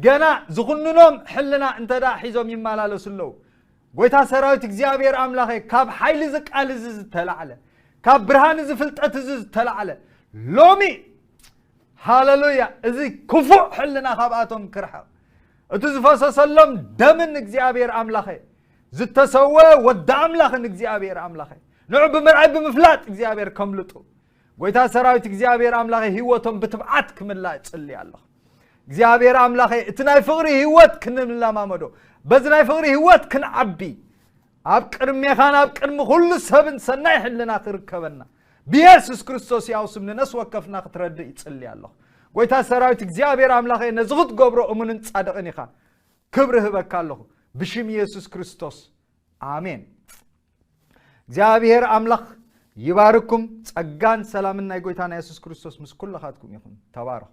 ገና ዝኹንኖም ሕልና እንተ ደኣ ሒዞም ይመላለሱ ኣለዉ። ጎይታ ሰራዊት እግዚኣብሔር ኣምላኸ ካብ ሓይሊ እዚ ቃል እዚ ዝተላዕለ ካብ ብርሃን እዚ ፍልጠት እዚ ዝተላዕለ ሎሚ ሃለሉያ እዚ ክፉእ ሕልና ካብኣቶም ክርሕቕ እቲ ዝፈሰሰሎም ደምን እግዚኣብሔር ኣምላኸ ዝተሰወ ወዲ ኣምላኽን እግዚኣብሔር ኣምላኸ ንዑ ብምርኣይ ብምፍላጥ እግዚኣብሔር ከምልጡ ጎይታ ሰራዊት እግዚኣብሔር ኣምላኸ ህይወቶም ብትብዓት ክምላእ ጽሊ ኣለኹ እግዚኣብሔር ኣምላኸ እቲ ናይ ፍቕሪ ህይወት ክንለማመዶ በዚ ናይ ፍቕሪ ህይወት ክንዓቢ ኣብ ቅድሜኻን ኣብ ቅድሚ ኩሉ ሰብን ሰናይ ሕልና ክርከበና ብየሱስ ክርስቶስ ያው ስም ንነስ ወከፍና ክትረድእ ይጽሊ ኣለኹ ጎይታ ሰራዊት እግዚኣብሔር ኣምላኸ ነዚ ክትገብሮ እሙንን ጻድቕን ኢኻ ክብሪ ህበካ ኣለኹ ብሽም የሱስ ክርስቶስ ኣሜን እግዚኣብሔር ኣምላኽ ይባርኩም ጸጋን ሰላምን ናይ ጎይታና የሱስ ክርስቶስ ምስ ኩልኻትኩም ይኹን ተባረኹ